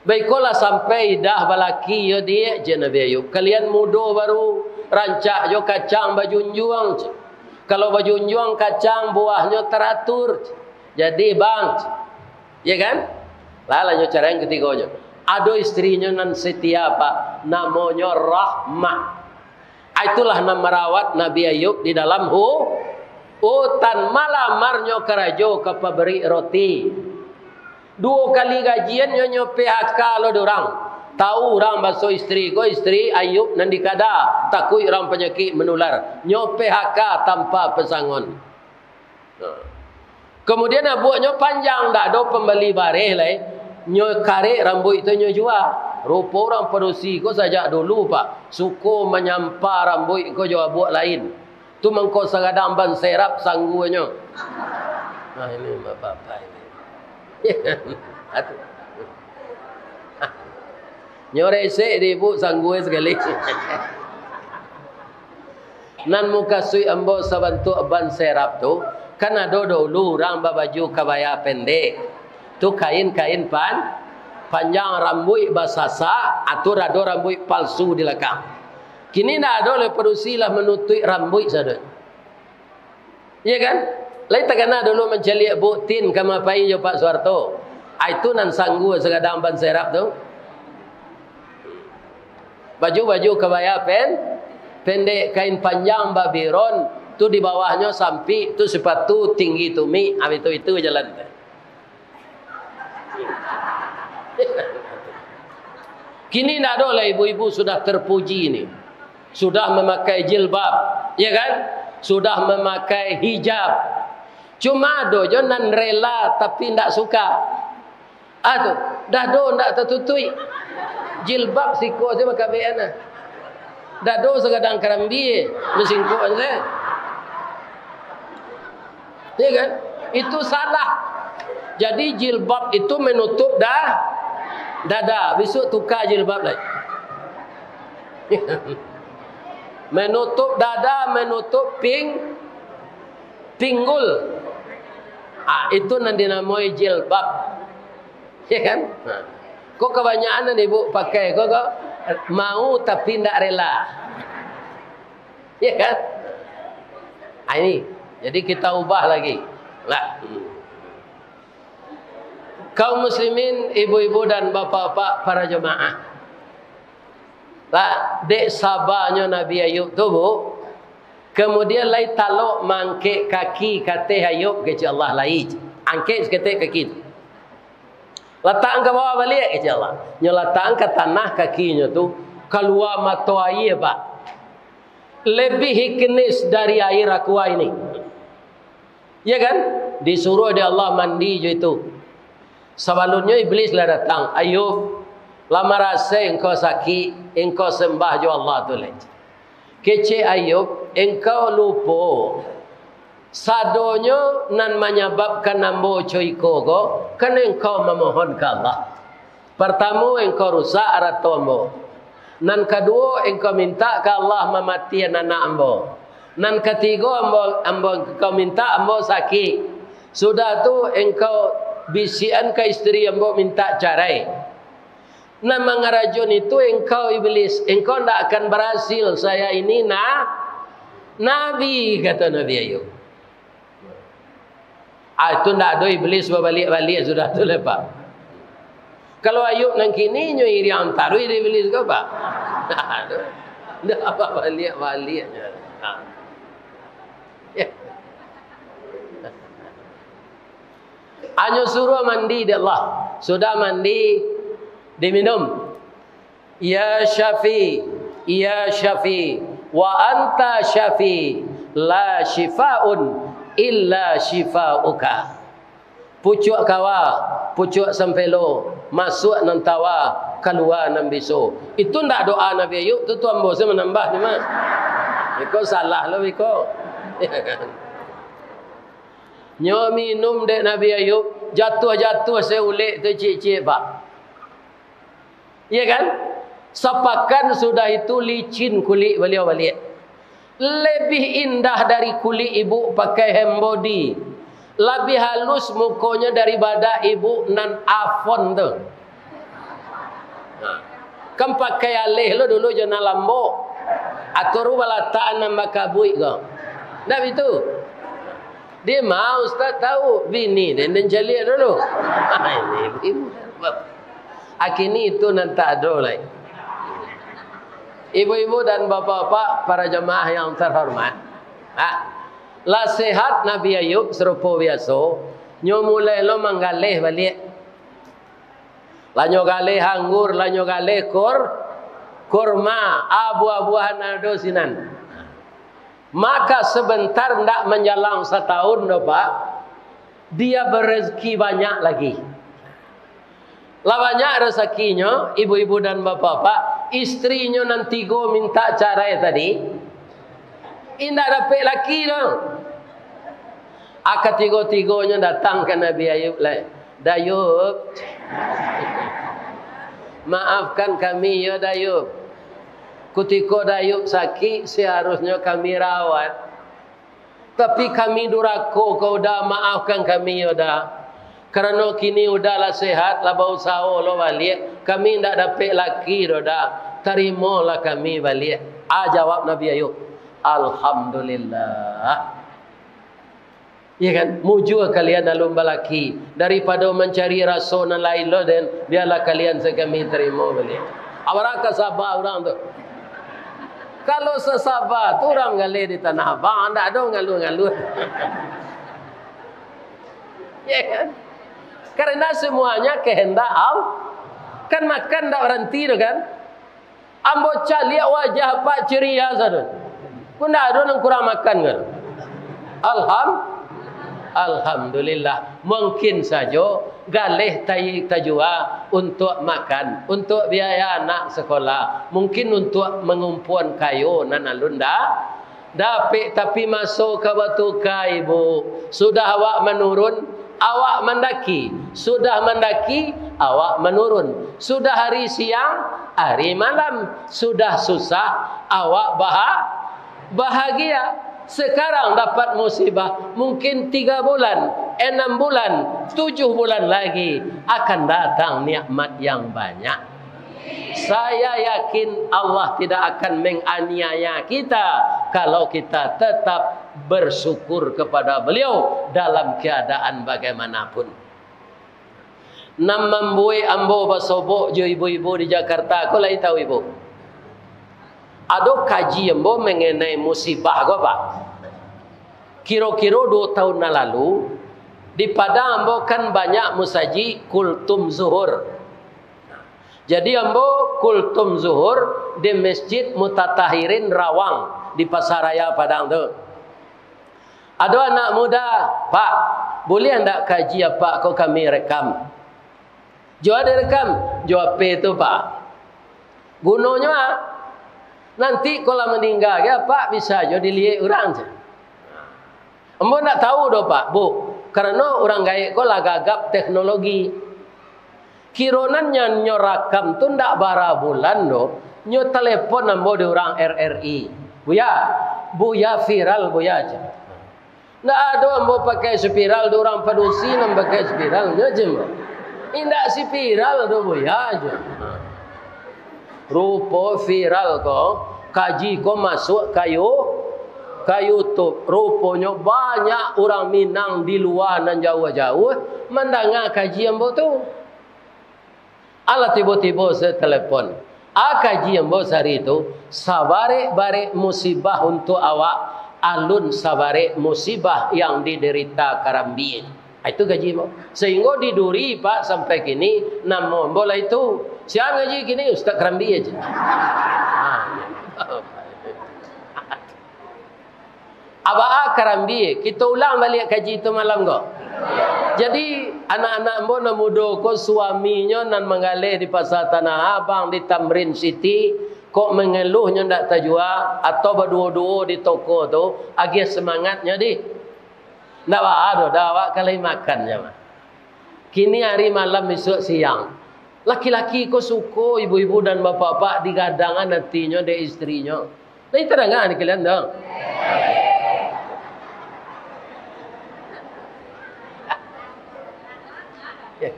Baikolah sampai idah balaki yo, Diak, cek Nabi Ayub. Kalian mudo baru, rancak jo kacang bajunjuang, cek. Kalau bajunjuang kacang, buahnyo taratur, cek. Jadi, Bang, cek. Ya kan? Lah, lanjut cara yang ketigonyo. Ado istrinyo nan setia, Pak. Namonyo Rahmah. Ah, itulah nan marawat Nabi Ayub di dalam hu-, hutan. Malamarnyo karajo ka pabrik roti. Duo kali gajian nyo, nyo P H K lo dek urang. Tahu urang baso istri ko, istri Ayub nan di kada, takuik urang panyakik manular. Nyo P H K tanpa pesangon. Nah. Kemudian abuaknyo panjang, ndak ado pambali bareh lai. Nyo karek rambuik tu nyo jua. Rupo urang padusi ko sajak dulu, Pak, suko manyampa rambuik ko jo abuak lain. Tu mangko sagadang ban serap sangguanyo. Nah, ini bapak-bapak ini. Atu. Nyo resek di ibu sanggua sakali. Nan mukasuik ambo sabantuak ban serap tu, kan ado dulu urang babaju kabaya pendek. Tu kain-kain pan-, panjang, rambuik basasak, atau ado rambuik palsu di lakang. Kini ndak ado lai, padusi lah manutuik rambuik sadonyo. Iya kan? Lai takana dulu mancaliak buktin ka mapai jo Pak Suharto. Ah, itu nan sanggua sagadang ban serap tu. Baju-baju kabaya pen-, pendek, kain panjang babiron, tu di bawahnyo sampik, tu sipatu tinggi tumik, ah, itu, itu jalan. Kini ndak ado lah, ibu-ibu sudah terpuji ni. Sudah memakai jilbab, ya kan? Sudah memakai hijab. Cuma ado jo nan rela tapi ndak suka. Ah tu, dado ndak tatutuik. Jilbab siko se bakabek an. Dado sagadang karambia, basingkok se. Ya kan? Itu salah. Jadi jilbab itu menutup da-, dada. Besok tukar jilbab lai. Menutup dada, menutup ping-, pinggul. Ah, itu nan dinamoi jilbab. Ya kan? Nah. Kok kabanyakan nan ibu pakai, kok, kok mau tapi ndak rela. Ya kan? Ah, ini. Jadi kita ubah lagi. Lah. Hmm. Kaum muslimin, ibu-ibu dan bapak-bapak, para jemaah. Lah, dek sabanyo Nabi Ayub tu, Bu, kemudian lai talok mangkek kaki kateh Ayub, kecek Allah, lai. Angkek saketek kaki tu. Latakkan ka bawah baliak, kecek Allah. Nyo latakkan ka tanah kakinyo tu, kalua mato aia, Pak. Lebih hiknis dari air aqua ini. Ya kan? Disuruh dek Allah mandi jo itu. Sabalunnyo Iblis lah datang, "Ayub, lah marasai engkau sakik, engkau sambah jo Allah tu lai." Kecek Ayub, "Engkau lupo, sadonyo nan manyababkan ambo co iko ko, kan engkau mamohon ka Allah. Partamo, engkau rusak arato ambo. Nan kaduo, engkau mintak ka Allah mamatian anak ambo. Nan katigo, ambo, ambo, engkau mintak ambo sakik. Sudah tu, engkau bisiakan ka istri ambo mintak carai. Nan mangarajoan itu engkau, Iblis. Engkau ndak akan barasil. Saya ini na-, nabi," kata Nabi Ayub. Ah, itu ndak ado Iblis babaliak-baliak sudah tu lah, Pak. Kalau Ayub nan kini, nyo iriang taruih di Iblis ko, Pak. Ndak babaliak-baliak nyo. Ha. Ya. Hanyo suruah mandi dek Allah. Sudah mandi, diminum. "Ya Syafi, ya Syafi, wa anta Syafi, la syifaun illa syifauka." Pucuak kawa, pucuak sampelo, Masuak nan tawa, kalua nan biso. Itu ndak doa Nabi Ayub tu, tu ambo se manambah ni mah. Iko salah lo iko. Nyo minum dek Nabi Ayub, jatuah-jatuah se ulek tu ciek-ciek, Pak. Iya kan? Sapakan sudah itu licin kulik baliau baliak. Lebih indah dari kulik ibu pakai hand body. Labiah halus mukonyo daripada ibu nan Avon tu. Nah, kan pakai aleh lo dulu jo nan lambok. Atau ru balatakan nan bakabuik ko. Ndak bitu? Dia mau ustaz tahu, bini dia nan caliak dulu. Ini ibu. Akini itu nan tak ado lai. Ibu-ibu dan bapak-bapak, para jamaah yang terhormat. Ha, lah sehat Nabi Ayub sarupo biaso, nyo mulai lo manggaleh baliak. Lah nyo galeh anggur, lah nyo galeh kur-, kurma, buah-buahan ado sinan. Maka sebentar ndak manjalang satahun doh, Pak, dia berezeki banyak lagi. Lah banyak rezekinyo, ibu-ibu dan bapak-bapak, istrinyo nan tigo minta carai tadi, indak dapek laki doh. A, katigo-tigonyo datang ka Nabi Ayub lai. "Dayub, maafkan kami yo, Dayub. Kutiko Dayub sakik, seharusnyo kami rawat. Tapi kami durako ka Uda, maafkan kami yo, Da. Karano kini Uda lah sehat, lah bausaho lo baliak, kami indak dapek laki doh, Da. Tarimolah kami baliak." A, jawab Nabi Ayub, "Alhamdulillah." Iya kan? Mujua kalian alun balaki, daripado mancari raso nan lain lo den, bialah kalian se kami tarimo baliak. Abaraka saba urang tu. Kalau sasaba tu urang galeh di Tanah Abang, ndak ado ngaluh-ngaluh. Ya kan? Karena semuanya kehendak Allah. Kan makan ndak baranti tu kan? Ambo caliak wajah Pak ceria sajo. Ko ndak ado nan kurang makan kan? Alham-, Alhamdulillah. Mungkin sajo galeh tai tajua untuak makan, untuak biaya anak sekolah, mungkin untuak mangumpuan kayo nan alun da-, dapek, tapi maso ka batuka, Ibu. Sudah awak manurun, awak mandaki. Sudah mandaki, awak manurun. Sudah hari siang, hari malam. Sudah susah, awak baha-, bahagia. Sekarang dapat musibah, mungkin tiga bulan, enam bulan, tujuh bulan lagi akan datang nikmat yang banyak. Saya yakin Allah tidak akan menganiaya kita kalau kita tetap bersyukur kepada Beliau dalam keadaan bagaimanapun. Nan mambuek ambo basobok jo ibu-ibu di Jakarta ko, lai tahu ibu? Ado kaji ambo mengenai musibah ko, Pak. Kiro-kiro duo tahun nan lalu, di Padang ambo kan banyak musajik kultum zuhur. Jadi ambo kultum zuhur di Masjid Mutatahirin Rawang di Pasaraya Padang tu. Ado anak muda, "Pak, buliah ndak kaji apak ko kami rekam?" Jo a direkam, jo H P tu, Pak. Gunonyo a, nanti ko lah maningga, apak bisa jo diliek urang, ceh. Ambo ndak tahu doh, Pak, Bu, karano urang gaek ko lah gagap teknologi. Kiro nan nyo, nyo rakam tu ndak bara bulan doh, nyo telepon ambo di urang R R I. "Buya, Buya viral, Buya," ceh. Ndak ado ambo pakai spiral, di urang padusi nan pakai spiral, nyo ceh ambo. Indak spiral doh, Buya, ceh. Rupo viral ko, kaji ko masuak ka You-, ka YouTube. Ruponyo banyak urang Minang di lua nan jauah-jauah mandanga kaji ambo tu. Alah tibo-tibo se telepon. A, kaji ambo sari tu, sabarek-barek musibah untuak awak, alun sabarek musibah yang diderita Karambie. Ah, itu kaji ambo. Sehinggo di Duri, Pak, sampai kini, namo ambo lah itu. Sia ngaji kini, Ustaz Karambie aja. Ah. Abah Karambie, kito ulang baliak kaji tu malam ko. Jadi, anak-anak ambo nan mudo ko, suaminyo nan manggaleh di Pasar Tanah Abang, di Tamrin City, kok mangeluh nyo ndak tajua, atau baduo-duo di toko tu, agiah semangatnyo dih. Ndak baa doh, dah awak ka lai makan nyo mah. Kini ari, malam, isuak siang. Laki-laki ko suko ibu-ibu dan bapak-bapak digadangan atinyo dek istrinyo. Lai tadanga di kalian tu? Ya.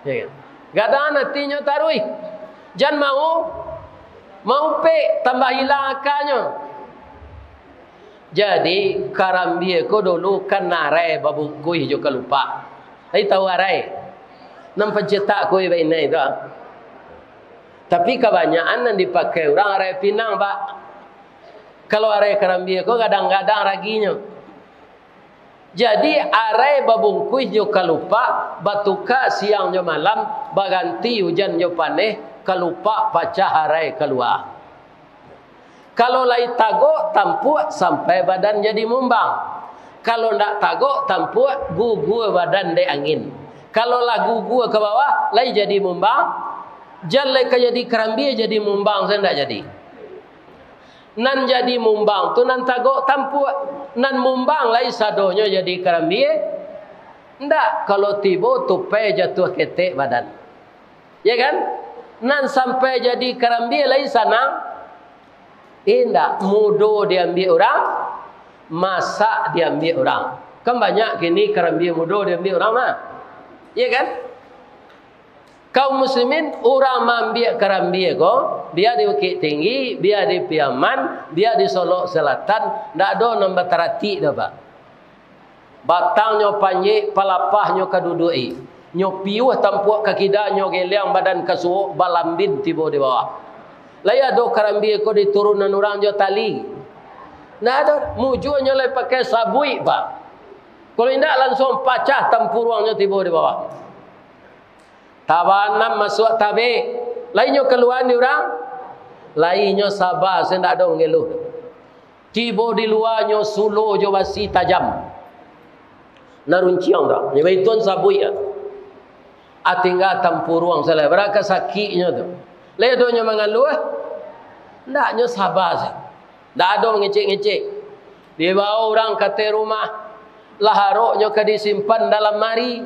Ya kan? Gadangan atinyo taruih. Jan mau, maupek, tambah ilang akanyo. Jadi, karambia ko dulu kan arai babungkuih jo kalupak. Lai tahu arai? Nan pancetak kuih bainai tu, ah. Tapi kabanyakan nan dipakai urang arai pinang, Pak. Kalau arai karambia ko gadang-gadang raginyo. Jadi, arai babungkuih jo kalupak, batuka siang jo malam, baganti ujan jo paneh, kalupak pacah arai kalua. Kalau lai tagok tampuak, sampai badan jadi mumbang. Kalau ndak tagok tampuak, gugua badan dek angin. Kalau lah gugua ka bawah, lai jadi mumbang, jan lai ka jadi karambia, jadi mumbang sajo ndak jadi. Nan jadi mumbang tu nan tagok tampuak, nan mumbang lai sadonyo jadi karambia. Ndak, kalau tibo tupai jatuah ketek badan. Ya kan? Nan sampai jadi karambia lai sanang? Indak, mudo diambiak urang, masak diambiak urang. Kan banyak kini karambia mudo diambiak urang mah. Ya kan? Kaum muslimin, urang maambiak karambia ko, bia di Bukittinggi, bia di Piaman, bia di Solok Selatan, ndak ado nan bataratik doh, Pak. Batangnyo panjek, palapahnyo ka duduak-i. Nyo piuah tampuak ka kida, nyo geliang badan ka suok, balambin tibo di bawah. Lai ado karambia ko diturunan urang jo tali? Ndak ado, mujuanyo lai pakai sabuik, Pak. Kalau indak, langsuang pacah tampuruangnyo tibo di bawah. Tabanam masuak tabek, lai nyo kaluaan di urang, lai nyo saba, sajo ndak ado mangeluh. Tibo di lua nyo sulo jo basi tajam. Nan runciang tu, nyo baituan sabuik tu. Ah, tingga tampuruang salah, bara ka sakiknyo tu. Lai ado nyo mangaluah, ndak, nyo saba sajo. Ndak ado mangecek-ngecek. Dibawo urang ka ateh rumah, lah aroknyo ka disimpan dalam mari,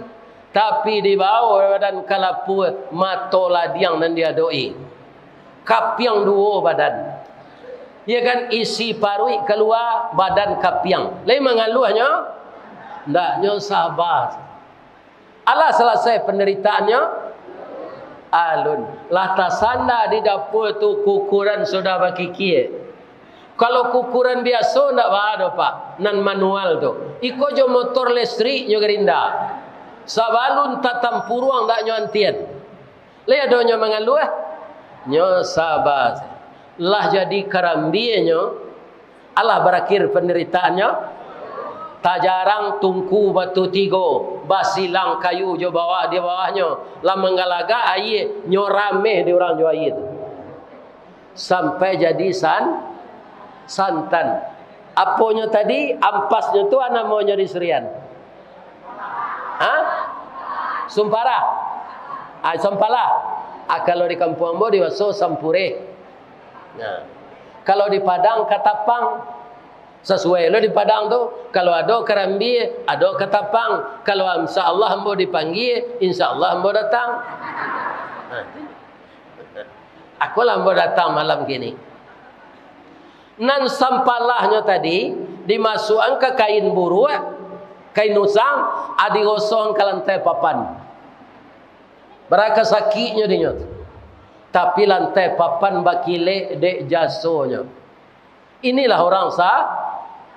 tapi dibawo badan ka lapua, mato ladiang nan diadok-i. Kapiang duo badan. Ya kan, isi paruik kalua, badan kapiang. Lai mangaluahnyo? Ndak, nyo saba. Alah salasai pandaritaannyo? Alun. Lah tasanda di dapua tu, kukuran sudah bakikia. Kalau kukuran biaso ndak baa doh, Pak, nan manual tu. Iko jo motor listrik nyo garinda. Sabalun tatampuruang ndak nyo antian. Lai ado nyo mangaluah? Nyo saba. Lah jadi karambia nyo, alah barakhir pandaritaannyo. Tajarang tungku batu tigo, basilang kayu jo bawah di bawahnyo, lah manggalagak aia, nyo rameh di urang jo aia tu. Sampai jadi san-, santan. Aponyo tadi, ampasnyo tu, a namonyo di Surian? Ha? Sumpara. Ah, sampala. Ah, kalau di kampuang ambo dibaso sampureh. Nah, kalau di Padang, katapang. Sasuai lo di Padang tu, kalau ado karambia, ado katapang. Kalau insya Allah ambo dipanggia, insya Allah ambo datang. Nah, akolah ambo datang malam kini. Nan sampalahnyo tadi, dimasuakan ka kain buruak, kain usang, a digosong ka lantai papan. Bara ka sakiknyo dinyo tu. Tapi lantai papan bakilek dek jasonyo. Inilah urang sa-,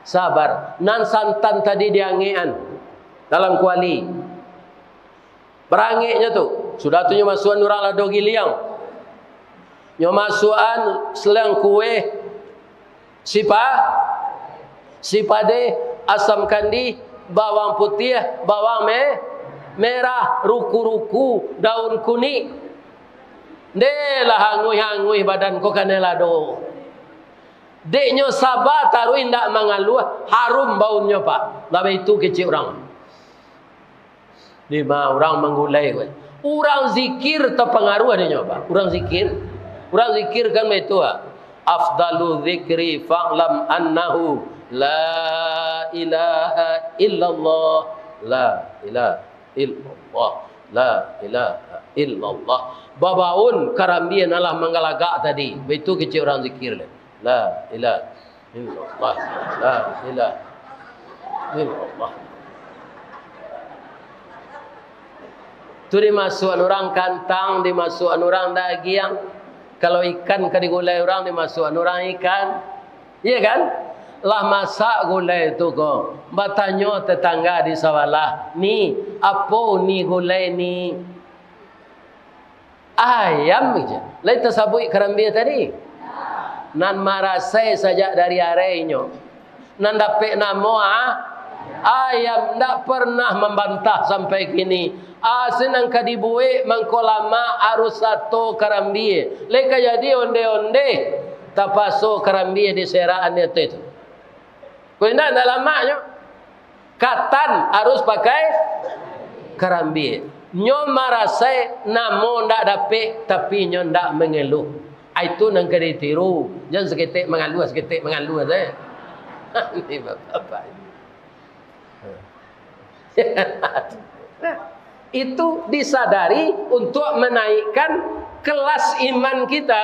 sabar. Nan santan tadi diangekan dalam kuali. Barangeknyo tu, sudah tu nyo masuakan urang lado giliang. Nyo masuakan seleng kueh sipa-, sipadeh, asam kandih, bawang putiah, bawang me-, merah, ruku-ruku, daun kunik. Ndeh lah anguih-anguih badan ko kanai lado. Dek nyo saba taruih indak mangaluah, harum baunnyo, Pak. Lah baitu kecek urang. Dima urang manggulai, weh. Urang zikir tapangaruah dek nyo, Pak. Urang zikir. Urang zikir kan baitu, ah. Afdalu zikri fa'lam annahu la ilaha illallah. La ilaha illallah. La ilaha illallah. Babaun karambia nan lah manggalagak tadi. Baitu kecek urang zikir, leh. La ilaha illallah. La ilaha illallah. Tu dimasuakan urang kantang, dimasuakan urang dagiang. Kalau ikan ka digulai urang, dimasuakan urang ikan. Iya kan? Lah masak gulai tu ko. Batanyo tetangga di sabalah, "Ni, apo ni gulai ni?" "Ayam," je. Lai tasabuik karambia tadi? Nan marasai sajak dari araihnyo. Nan dapek namo, ah, ayam, ndak pernah mambantah sampai kini. Asa nan ka dibuek mangko lamak arus sato karambia. Lai ka jadi onde-onde, tapaso karambia diserak-an di ateh tu. Kok indak, ndak lamaknyo. Katan harus pakai karambia. Nyo marasai namo ndak dapek, tapi nyo ndak mangeluh. Ai tu nan ka ditiru. Jan saketek mangaluah, saketek mangaluah sajo. Ini bapak-bapak ini. Itu disadari untuk menaikkan kelas iman kita.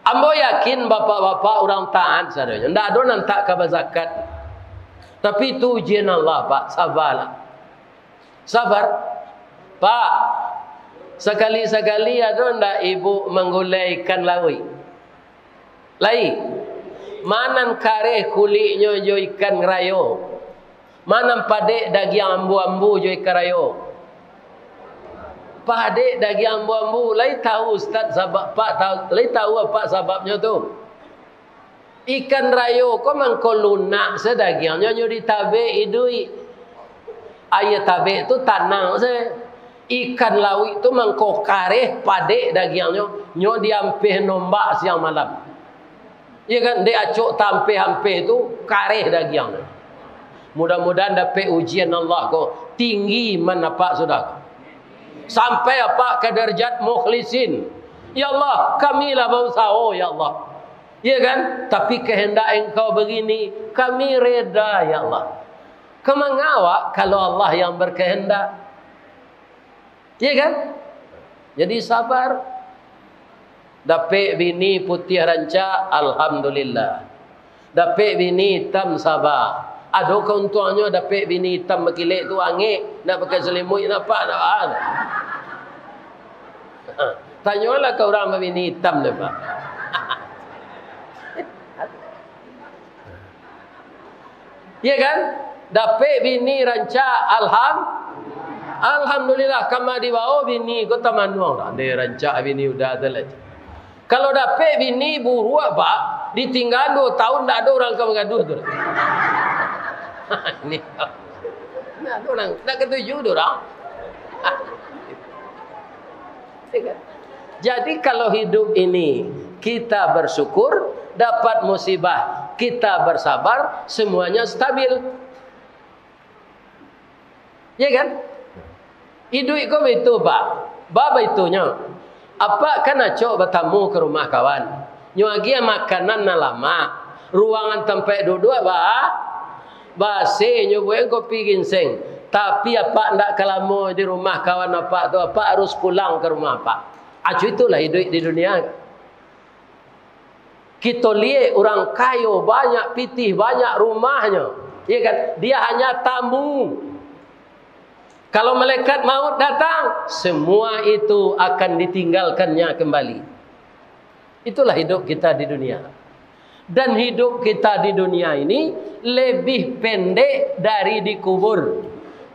Ambo yakin bapak-bapak urang taat sadonyo, ndak ado nan tak ka bazakat. Tapi itu ujian Allah, Pak. Sabarlah. Sabar. Pak, sakali-sakali ado ndak ibu manggulai ikan lauik? Lai. Ma nan kareh kuliknyo jo ikan rayo? Ma nan padek dagiang ambu-ambu jo ikan rayo? Padek dagiang ambu-ambu. Lai tahu Ustaz sabab, Pak, tahu, lai tahu Apak sababnyo tu? Ikan rayo ko mangko lunak se dagiangnyo, nyo ditabek iduik. Aia tabek tu tanang se. Ikan lauik tu mangko kareh, padek dagiangnyo, nyo diampeh nombak siang malam. Iya kan, dek acok tampeh-ampeh tu, kareh dagiangnyo. Mudah-mudahan dapek ujian Allah ko, tinggi iman Apak sudah ko. Sampai Apak ka darajat mukhlisin. Ya Allah, kami lah bausaho, ya Allah. Iya kan? Tapi kehendak Engkau begini, kami reda, ya Allah. Ka manga awak kalau Allah yang berkehendak? Iya kan? Jadi sabar. Dapek bini putiah rancak, alhamdulillah. Dapek bini itam, saba. Ado kauntuangnyo dapek bini itam bakilek tu, angek, nak pakai salimuik, nak apak, nak apak. Tanyolah ka urang babini itam tu, Pak. Iya kan? Dapek bini rancak, alham-, alhamdulillah, kama dibao bini ko tamanuang. Andai rancak bini udah tu lah. Kalau dapek bini buruak, Pak, ditinggaan duo tahun, ndak ado urang ka mangaduah tu. Ini, ndak ado urang, ndak katuju tu urang. Jadi, kalau hidup ini kita bersyukur, dapat musibah, kita bersabar, semuanya stabil. Ya kan? Iduik ko baitu, Pak. Ba baitunyo. Apak kan acok batamu ka rumah kawan. Nyo agiah makanan nan lamak. Ruangan tampek duduak ba, ba-AC, nyo buek kopi ginseng. Tapi apak ndak ka lamo di rumah kawan apak tu, apak harus pulang ka rumah apak. Acu, itulah iduik di dunia. Kito liek urang kayo, banyak pitih, banyak rumahnyo. Ya kan? Dia hanya tamu. Kalau malaikat maut datang, semua itu akan ditinggalkannya kembali. Itulah hidup kita di dunia. Dan hidup kita di dunia ini lebih pendek dari di kubur.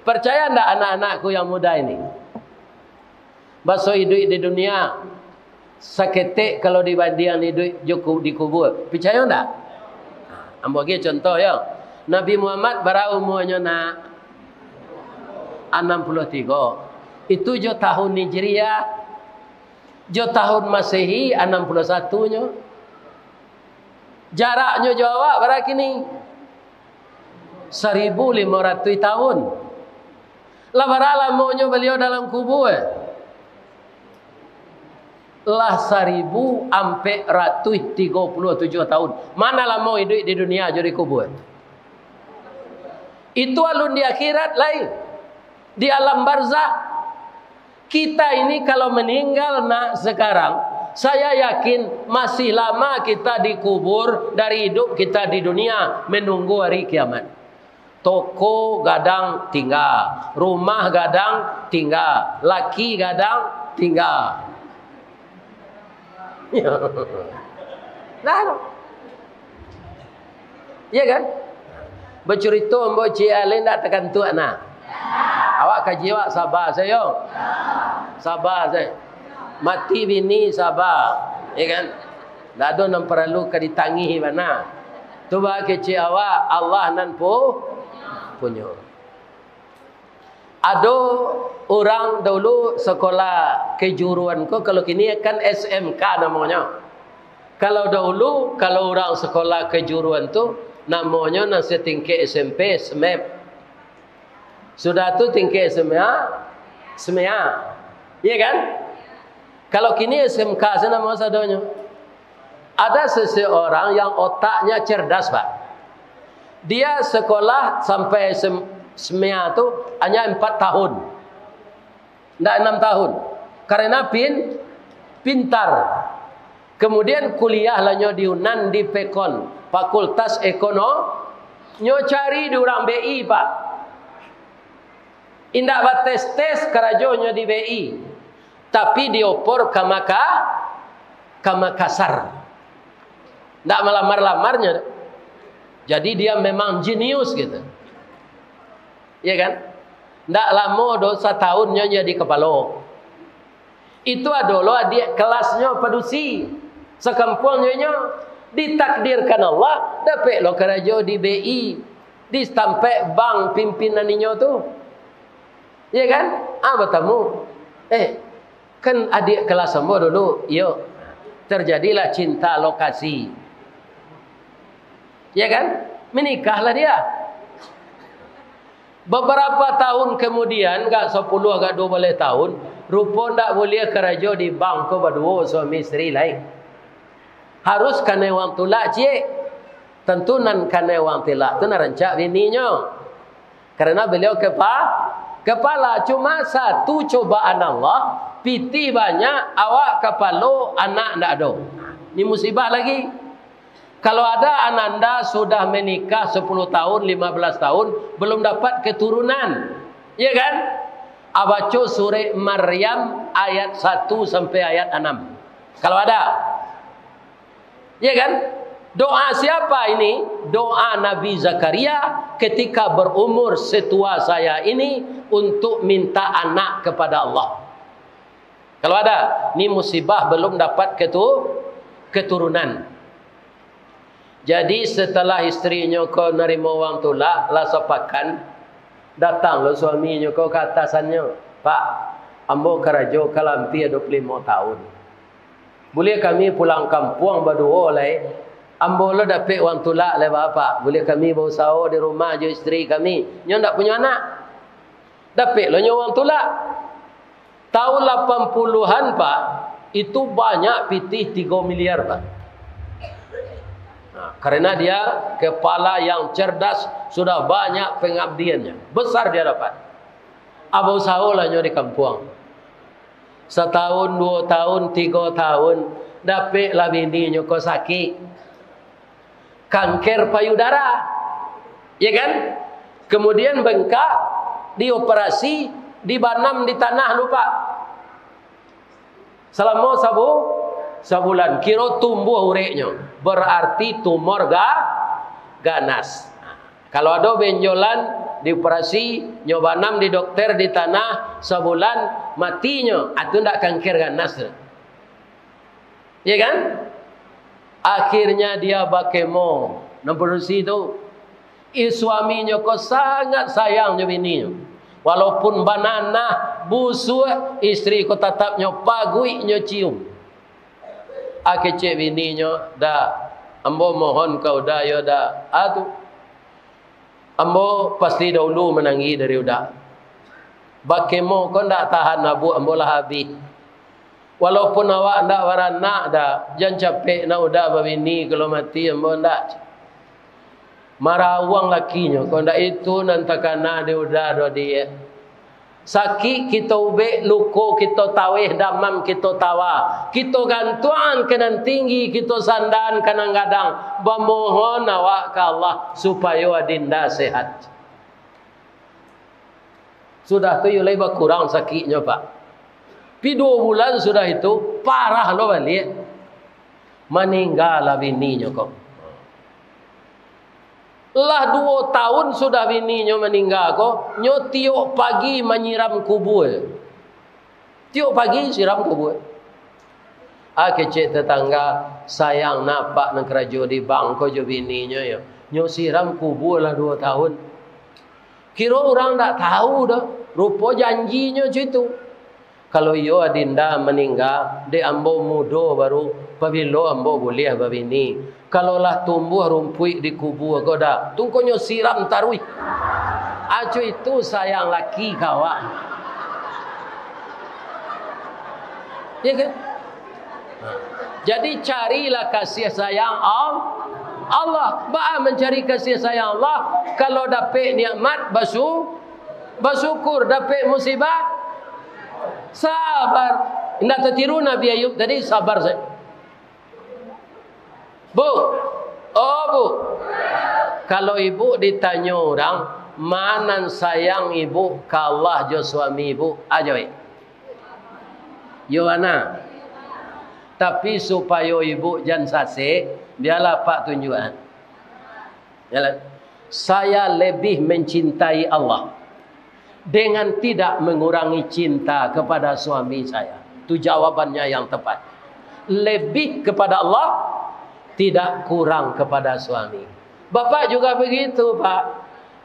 Percaya ndak anak-anakku yang muda ini? Baso iduik di dunia, saketek kalau dibandiang iduik jo ku-, di kubur. Picayo ndak? Ambo agiah contoh, yo. Nabi Muhammad bara umuanyo, nak? Anam puluah tigo. Itu jo tahun Hijriah. Jo tahun Masehi, anam puluah satu nyo. Jaraknyo jo awak bara kini? Saribu limo ratuih tahun. Lah bara lamonyo baliau dalam kubua? Lah saribu ampek ratuih tigo puluah tujuah tahun. Mana lamo iduik di dunia jo di kubua? Itu alun di akhirat lai, di alam barzakh. Kita ini kalau meninggal, nak, sekarang, saya yakin masih lama kita dikubur dari hidup kita di dunia, menunggu hari kiamat. Toko gadang tingga, rumah gadang tingga, laki gadang tingga. Nah, tu. Iya kan? Bacurito ambo Cik Ale ndak takantuak nah. Awak kaji awak saba sajo. Saba sajo. Mati bini saba. Iya kan? Ndak ado nan paralu ka ditangihi bana. Tu ba kecek awak, Allah nan pu-, punyo. Ado urang daulu sekolah kejuruan ko, kalau kini kan S M K namonyo. Kalau daulu, kalau urang sekolah kejuruan tu, namonyo nan setingkek S M P, SMEP. Sudah tu tingkek SMA, SMEA. Iya kan? Kalau kini S M K se namo sadonyo. Ada seseorang yang otaknya cerdas, Pak. Dia sekolah sampai sem-, SMEA tu hanya empat tahun. Ndak enam tahun. Karena pin-, pintar. Kemudian kuliah lah nyo di Unan, di Pekon, Fakultas Ekono-, nyo cari di urang B I, Pak. Indak bates-tes karajonyo di B I, tapi diopor ka Maka-, ka Makassar. Ndak malamar-lamarnyo. Jadi dia memang jenius gitu. Iya kan? Ndak lamo doh, satahun nyo jadi kapalo. Itu ado lo adiak kelasnyo padusi sakampuang nyo, inyo ditakdirkan Allah dapek lo karajo di B I, di tampek bank pimpinan inyo tu. Iya kan? Ah, batamu. Eh, kan adiak kelas ambo dulu, iyo. Terjadilah cinta lokasi. Iya kan? Menikahlah dia. Beberapa tahun kemudian, agak sapuluah, agak duo baleh tahun, rupo ndak buliah karajo di bank ko baduo suami isteri lai. Harus kanai uang tulak ciek. Tantu nan kanai uang tulak tu nan rancak bininyo. Karena beliau kepa-, kepala. Cuma satu cobaan Allah, pitih banyak, awak kapalo, anak ndak ado. Ni musibah lagi. Kalau ada ananda sudah menikah sepuluh tahun, lima belas tahun, belum dapat keturunan, ya kan? Abaco surek Maryam ayat satu sampai ayat enam. Kalau ada. Ya kan? Doa siapa ini? Doa Nabi Zakaria ketika berumur setua saya ini untuk minta anak kepada Allah. Kalau ada, ni musibah belum dapat ketu-, keturunan. Jadi, setelah istrinyo ko narimo uang tulak, lah sapakan, datang lo suaminyo ko ka atasannyo, "Pak, ambo karajo ka lampia duo puluah limo tahun. Buliah kami pulang kampuang baduo lai? Ambo lo dapek uang tulak lai, Bapak. Buliah kami bausaho di rumah jo istri kami." Nyo ndak punyo anak. Dapek lo nyo uang tulak. Tahun lapan puluhan, Pak, itu banyak pitih tigo miliar, Pak. Nah, karena dia kepala yang cerdas, sudah banyak pengabdiannya, besar dia dapat. Abah usaholah nyo di kampuang. Satahun, duo tahun, tigo tahun, dapeklah bininyo ko sakik. Kanker payudara. Ya kan? Kemudian bengkak, dioperasi, dibanam di tanah lupa. Salamo sabu-, sabulan, kiro tumbuah ureknyo. Berarti tumor ga-, ganas. Kalau ado benjolan, dioperasi, nyo banam di dokter di tanah, sabulan, matinyo. Ah, tu ndak kanker ganas tu. Ya kan? Akhirnya dia bakemo, nan padusi tu. Ih, suaminyo ko sangat sayang jo bininyo. Walaupun bananah, busuak, istri ko tatap nyo paguik nyo cium. Ah, kecek bininyo, "Dak, Ambo mohon ka Uda, yo Da. Ah tu. Ambo pasti dahulu manangih dari Uda. Bakemo ko ndak tahan abuak ambo lah abih. Walaupun awak ndak baranak Da, jan capek nak Uda babini, kalau mati ambo ndak. Marawang lakinyo ko, ndak itu nan takana di Uda doh, Diak. Sakik kito ubek, luko kito taweh, damam kito tawa, kito gantuangan ka nan tinggi, kito sandaan ka nan gadang, bamohon awak ka Allah supayo adinda sehat. Sudah tu, iyo lai bakurang sakiknyo, Pak. Pi duo bulan sudah itu, parah lo baliak. Maninggalah bininyo ko. Lah duo tahun sudah bininyo maningga ko, nyo tiok pagi manyiram kubua. Tiok pagi siram kubua. Ah, kecek tetangga, sayang napak nan karajo di bank ko jo bininyo yo. Nyo siram kubua lah duo tahun. Kiro urang ndak tahu doh, rupo janjinyo co itu. Kalau iyo adinda maningga, dek ambo mudo baru, pabilo ambo buliah babini? Kalau lah tumbuah rumpuik di kubua ko Da, tungkonyo siram taruih. Aco itu sayang laki ka awak. Ya kan? Jadi carilah kasih sayang Al-, Allah. Baa mancari kasih sayang Allah? Kalau dapek nikmat, basu-, basyukur. Dapek musibah, sabar. Indak tatiru Nabi Ayub tadi, sabar sajo. Bu, oh Bu, kalau ibu ditanyo urang, ma nan sayang ibu ka Allah jo suami ibu, ajo, eh. Yo bana. Tapi supayo ibu jan sasek, bialah Pak tunjuakan. Jalan. Saya lebih mencintai Allah dengan tidak mengurangi cinta kepada suami saya. Itu jawabannya yang tepat. Lebih kepada Allah, tidak kurang kepada suami. Bapak juga begitu, Pak.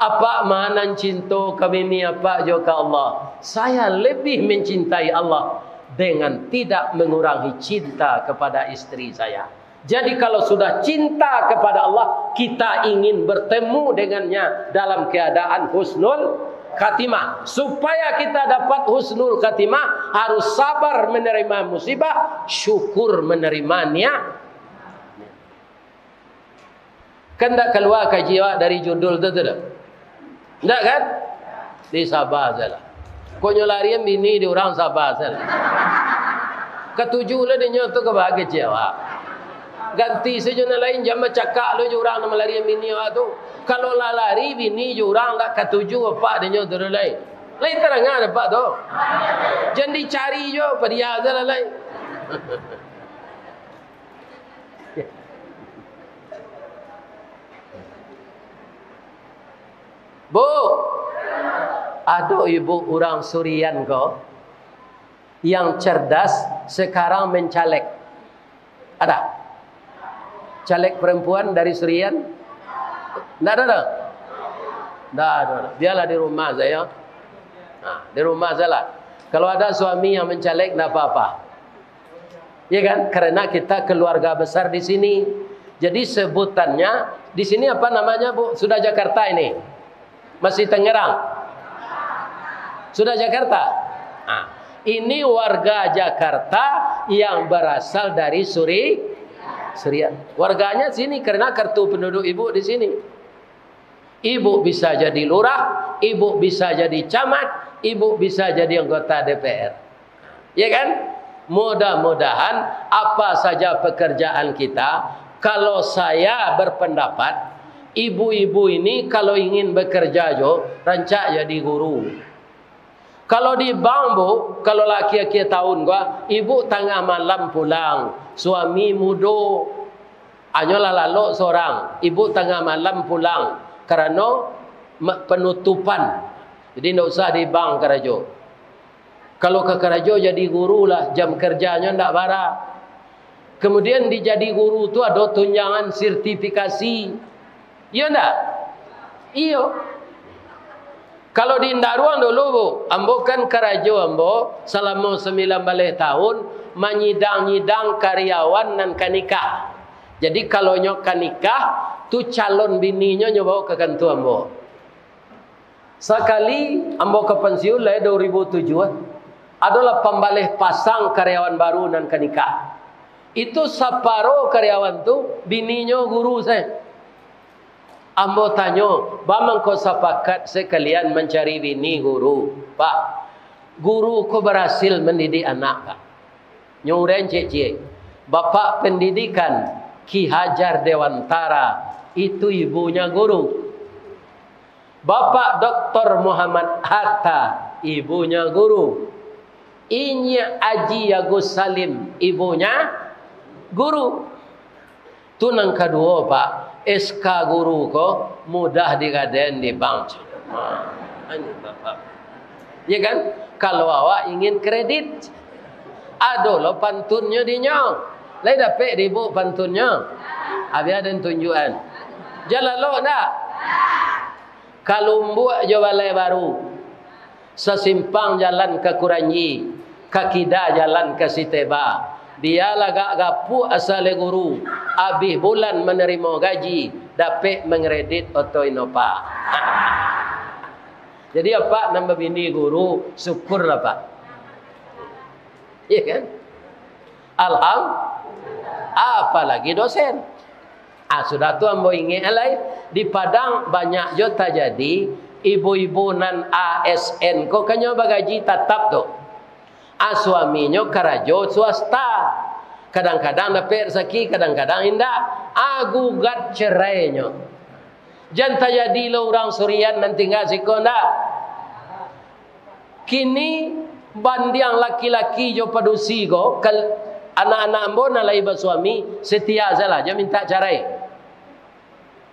Apak ma nan cinto ka bini apak jo ka Allah. Saya lebih mencintai Allah dengan tidak mengurangi cinta kepada istri saya. Jadi, kalau sudah cinta kepada Allah, kita ingin bertemu dengannya dalam keadaan husnul khatimah. Supaya kita dapat husnul khatimah, harus sabar menerima musibah, syukur menerima nikmat. Kan ndak kalua kaji awak dari judul tu, tu dah. Ndak kan? Di sabar sajolah. Kok nyo larian bini di urang, sabar sajolah. Katuju lah dinyo tu ka baa kecewa. Ganti sajo nan lain, jan bacakak lo jo urang nan malarian bini awak tu. Kalau lah lari bini jo urang, ndak katuju apak dinyo tu lai. Lai tarang apak tu. Jan dicari jo, padiam sajolah lai. Bu, ado ibu urang Surian ko yang cerdas, sekarang mencaleg. Ada? Caleg perempuan dari Surian? Ndak ada, dah? Ndak ada. Biarlah di rumah saja. Nah, di rumah sajalah. Kalau ada suami yang mencaleg, ndak apa-apa. Ya kan? Karena kita keluarga besar di sini. Jadi sebutannya di sini apa namanya, Bu? Sudah Jakarta ini? Masih Tangerang? Sudah Jakarta? Nah, ini warga Jakarta yang berasal dari Suri-, Surian. Warganya sini karena kartu penduduk ibu di sini. Ibu bisa jadi lurah, ibu bisa jadi camat, ibu bisa jadi anggota D P R. Ya kan? Mudah-mudahan apa saja pekerjaan kita, kalau saya berpendapat, ibu-ibu ini kalau ingin bekerja jo, rancak jadi guru. Kalau di bank, Bu, kalau lah akhir-akhir tahun ko, ibu tangah malam pulang, suami mudo, hanyolah lalok sorang, ibu tangah malam pulang, karano ma-, penutupan. Jadi, ndak usah di bank karajo. Kalau ka karajo jadi guru lah, jam kerjanyo ndak bara. Kemudian di jadi guru tu ado tunjangan sertifikasi. Iyo ndak? Iyo. Kalau di Indaruang dulu, Bu, ambo kan karajo ambo salamo sambilan baleh tahun manyidang-nyidang karyawan nan ka nikah. Jadi, kalau nyo ka nikah, tu calon bininyo nyo bawa ka kantua ambo. Sakali ambo ka pansiun, lah dua ribu tujuh, ado lah pambaleh pasang karyawan baru nan ka nikah. Itu saparo karyawan tu bininyo guru sae. Ambo tanyo, "Ba mangko sapakat sakalian mancari bini guru, Pak?" Guru ko barasil mandidik anak, Pak. Nyo urang ciek-ciek. Bapak pendidikan Ki Hajar Dewantara, itu ibunya guru. Bapak Doktor Muhammad Hatta, ibunya guru. Inyiak Aji Agus Salim, ibunya guru. Tu nan kaduo, Pak, S K guru ko mudah digadaian di bank. Ha, ini, Bapak. Ya kan? Kalau awak ingin kredit, ado lo pantunnyo dinyo. Lai dapek di ibu pantunnyo? Abih ado tunjuakan. Jan lalok ndak? Kalumbuak jo Balai Baru. Sasimpang jalan ka Kuranji, ka kida jalan ka Siteba. Bialah gak gapuak asa leh guru, abih bulan manarimo gaji, dapek mangredit oto Innova. Jadi, apak nan babini guru, syukurlah, Pak. Iya kan? Alham-, apalagi dosen. Ah, sudah tu ambo ingek lai, di Padang banyak jo tajadi ibu-ibu nan A S N ko kan nyo bagaji tatap tu. Ah, suaminyo karajo swasta. Kadang-kadang dapek rasaki, kadang-kadang indak. Ah, gugat cerainyo. Jan tajadi lo urang surian nan tingga siko ndak. Kini, bandiang laki-laki jo padusi ko, kal-, anak-anak ambo nan lai basuami, setia sajolah, jan mintak carai.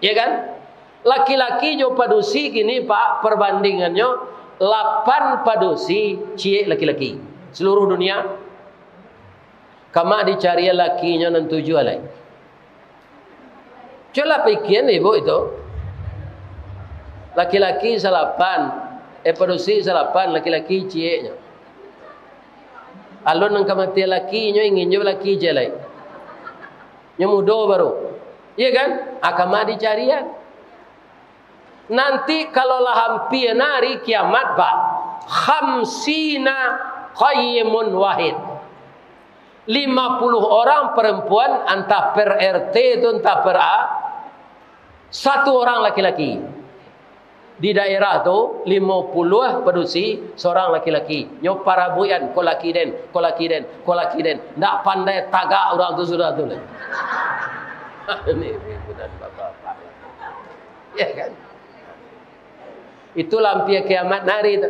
Iya kan? Laki-laki jo padusi kini, Pak, perbandingannyo, lapan padusi, ciek laki-laki. Seluruh dunia, kama dicari lakinyo nan tujuah lai. Cubolah pikian ibu itu. Laki-laki salapan, eh, padusi salapan, laki-laki cieknyo. Alun nan kamatian laki, nyo ingin jo laki ciek lai. Nyo mudo baru. Iya kan? Ah, kama dicarian. Nanti kalau lah ampia hari kiamat, Pak, khamsina qayyimun wahid. Lima puluh orang perempuan, antah per R T tu, antah per A, satu orang laki-laki. Di daerah tu, lima puluh padusi, seorang laki-laki. Nyo parabuikan, ko laki den, ko laki den, ko laki den. Ndak pandai tagak urang tu sudah tu lai. Ini, ini bukan bapak-bapak. Ya kan? Itulah ampia kiamat nari tu.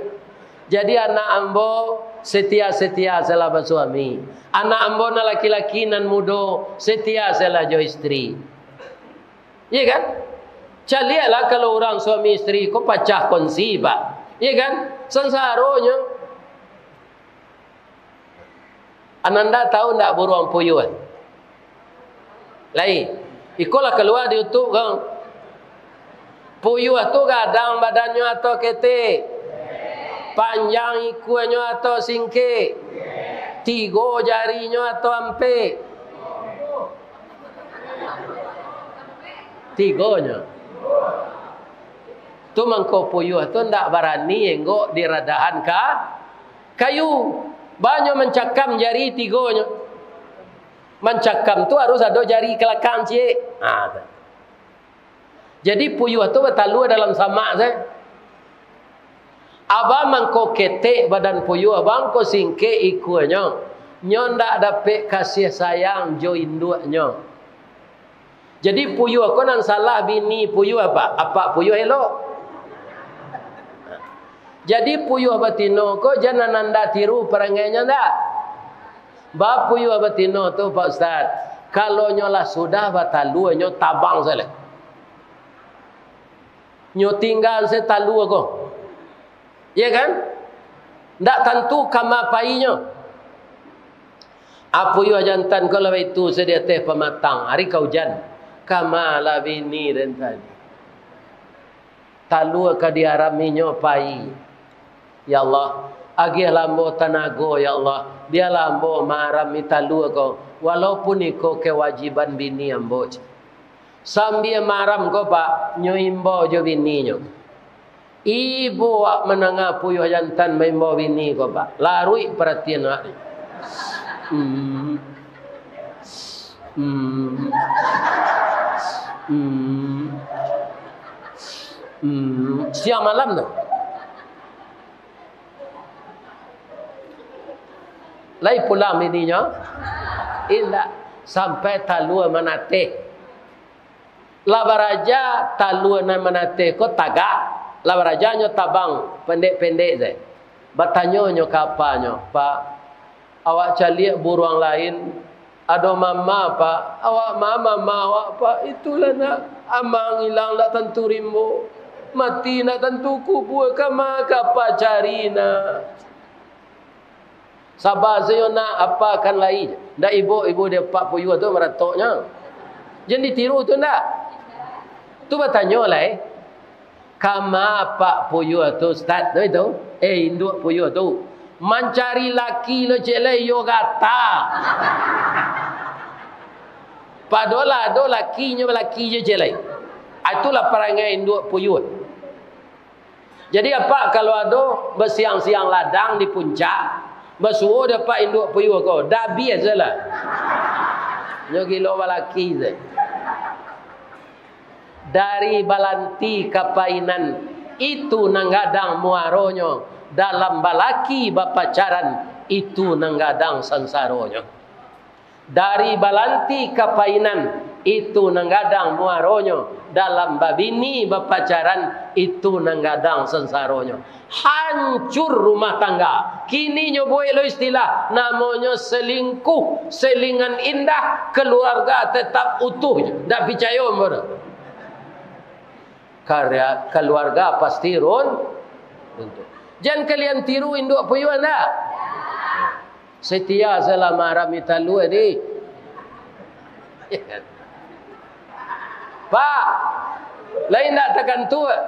Jadi, anak ambo setia-setia sajolah basuami. Anak ambo nan laki-laki nan mudo setia sajolah jo istri. Iya kan? Caliaklah kalau urang suami istri ko pacah kongsi, Pak. Iya kan? Sansaronyo. Ananda tahu ndak buruang puyuah? Lai. Iko lah kalua di YouTube ko. Puyuah tu gadang badannyo atau ketek? Panjang ikuanyo atau singkek? Tigo jarinyo atau ampek? Tigonyo. Tu mangko puyuah tu ndak barani enggok di radahan ka-, kayu. Banyo mancakam jari tigonyo. Mancakam tu harus ado jari kalakang ciek. Ha, tu. Jadi, puyuah tu batalua dalam samak sajo. Aba mangko ketek badan puyuah, mangko singkek ikuanyo. Nyo ndak dapek kasih sayang jo induaknyo. Jadi, puyuah ko nan salah bini puyuah, Pak? Apak puyuah elok. Jadi, puyuah batino ko jan ananda tiru parangainyo ndak? Ba puyuah batino tu, Pak Ustaz, kalau nyo lah sudah batalua, nyo tabang sajo lai. Nyo tingga se talua ko. Iya kan? Ndak tantu kama painyo. A puyuah jantan ko lah baitu se di ateh pamatang, ari ka ujan. Kama lah bini den tadi. Talua ka diaraminyo pai. Ya Allah, Agiahlah ambo tanago, ya Allah, bialah ambo maaram talua ko, walaupun iko kewajiban bini ambo. Sambia maaram ko, Pak, nyo imbau jo bininyo. Ibo awak mandanga puyuah jantan maimbau bini ko, Pak. Laruik paratian awak. Hmm. Hmm. Hmm. Hmm. Siang malam tu. Lai pulang bininyo? Indak. Sampai talua manateh. Lah baraja talua nan manateh ko tagak. Lah baraja nyo tabang pendek-pendek se. Batanyo nyo ka apanyo, "Pak, awak caliak buruang lain, ado mama, Pak. Awak ma mama awak, Pak? Itulah nak, amang ilang ndak tantu rimbo, mati ndak tantu kubua, kama ka apa cari nak?" Saba sajo nak, apa kan lai. Ndak ibo-ibo di apak puyuah tu maratoknyo. Jan ditiru tu ndak? Tu batanyo lai. Kama apak puyuah tu, Ustaz, tu itu? Eh, induak puyuah tu. Mancari laki lo cek lai, iyo gata. Padolah ado lakinyo, balaki je cek lai. Ah, itulah parangai induak puyuah. Jadi, apak kalau ado basiang-siang ladang di puncak, basuo dek apak induak puyuah ko, dah biasolah. Nyo gilo balaki se. Dari balanti ka painan, itu nan gadang muaronyo, dalam balaki bapacaran, itu nan gadang sansaronyo. Dari balanti ka painan, itu nan gadang muaronyo, dalam babini bapacaran, itu nan gadang sansaronyo. Hancur rumah tangga. Kini nyo buek lo istilah, namonyo selingkuh, selingan indah, keluarga tetap utuh. Ndak picayo ambo tu. Karya, keluarga pasti run-, runtuh. Jan kalian tiru induak puyuah ndak? Setia sajo lah maaram talua di. Pak, lain ndak takantuak?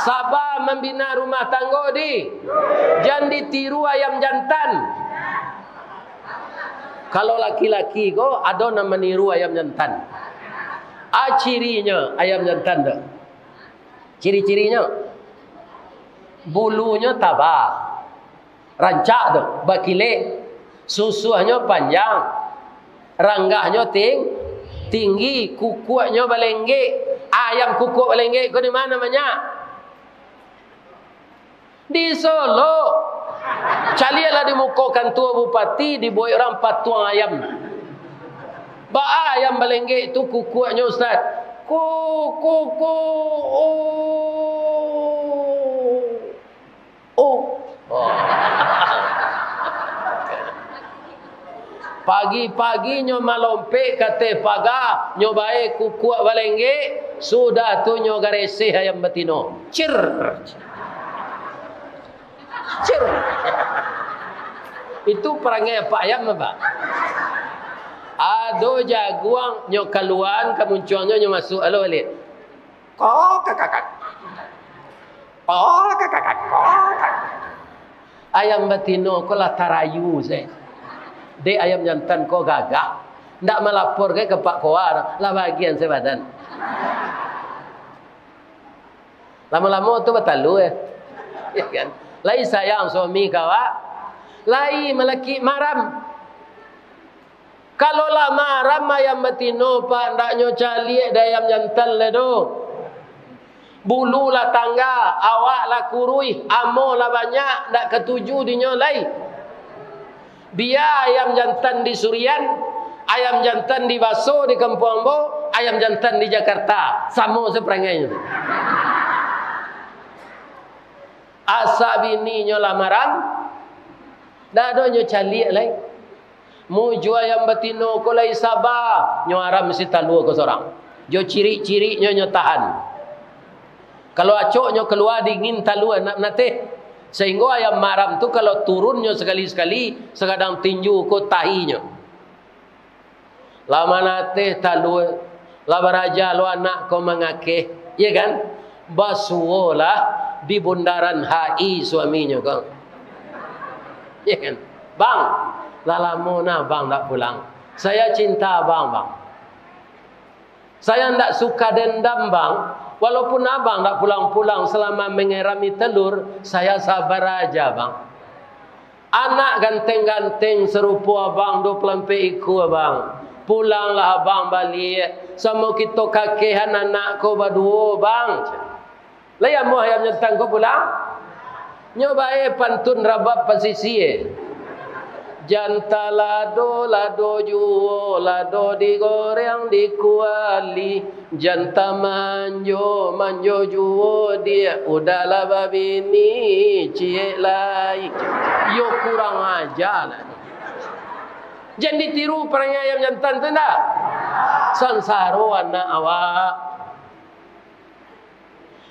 Saba mambina rumah tanggo di. Jan ditiru ayam jantan. Kalau laki-laki ko, ado nan maniru ayam jantan. A cirinyo ayam jantan tu. Ciri-cirinyo, bulunyo taba, rancak tu, bakilek, susuahnyo panjang, ranggahnyo ting-, tinggi, kukuaknyo balenggek. Ayam kukuak balenggek ko di ma banyak? Di Solok. Caliaklah di muko kantua bupati, dibuek urang patuang ayam. Baa ayam balenggek tu kukuaknyo, Ustaz? Ku, ku, ku, oh. Oh. Pagi-pagi nyo malompek ka ateh paga, nyo bae kukuak balenggek, sudah tu nyo gareseh ayam batino. Cir. Cir. Itu parangai apak ayam, Pak. Ado jaguang, nyo kaluaan ka muncuangnyo, nyo masuak alo baliak. Kok, kak, kak, kak. Kok, kak, kak, kak. Kok, kak. Ayam batino ko lah tarayu se. Dek ayam jantan ko gagah. Ndak malapor ka Pak Koa, lah bagian se badan. Lamo-lamo tu batalua, eh. Ya kan? Lai sayang suami ka awak, lai malakik maaram. Kalau lah maaram ayam batino, Pak, ndak nyo caliak dek ayam jantan lai doh. Bulu lah tangga, awak lah kuruih, amo lah banyak, ndak katuju dinyo lai. Bia ayam jantan di Surian, ayam jantan di Baso di kampuang ambo, ayam jantan di Jakarta, samo se parangainyo tu. Asa bininyo lah maaram, ndak ado nyo caliak lai. Mujua ayam batino ko lai saba, nyo aram si talua ko sorang. Jo cirik-ciriknyo nyo tahan. Kalau acok nyo kalua dingin talua nak manateh. Sahinggo ayam maaram tu kalau turun nyo sakali-sakali, sagadang tinju ko tahinyo. Lah manateh talua, lah baraja lo anak ko mangakeh, iyo kan? Basuolah di bundaran H I suaminyo ko. Ya kan? "Bang, lah lamo nah abang ndak pulang. Saya cinta abang, Bang. Saya ndak suka dendam, Bang. Walaupun abang ndak pulang-pulang selama mengerami telur, saya sabar aja, Bang. Anak ganteng-ganteng sarupo abang, dua puluah ampek ikua, Bang. Pulanglah abang baliak, samo kito kakehan anak ko baduo, Bang." Lai amuah ayam jantan ko pulang? Nyo bae pantun rabab pasisia. Janta lado, lado juo, lado digoreng di kuali. Janta manjo, manjo juo, diak, udahlah babini ciek lai. Yo kurang aja lah. Jan ditiru parangai ayam jantan tu ndak? Sansaro anak awak.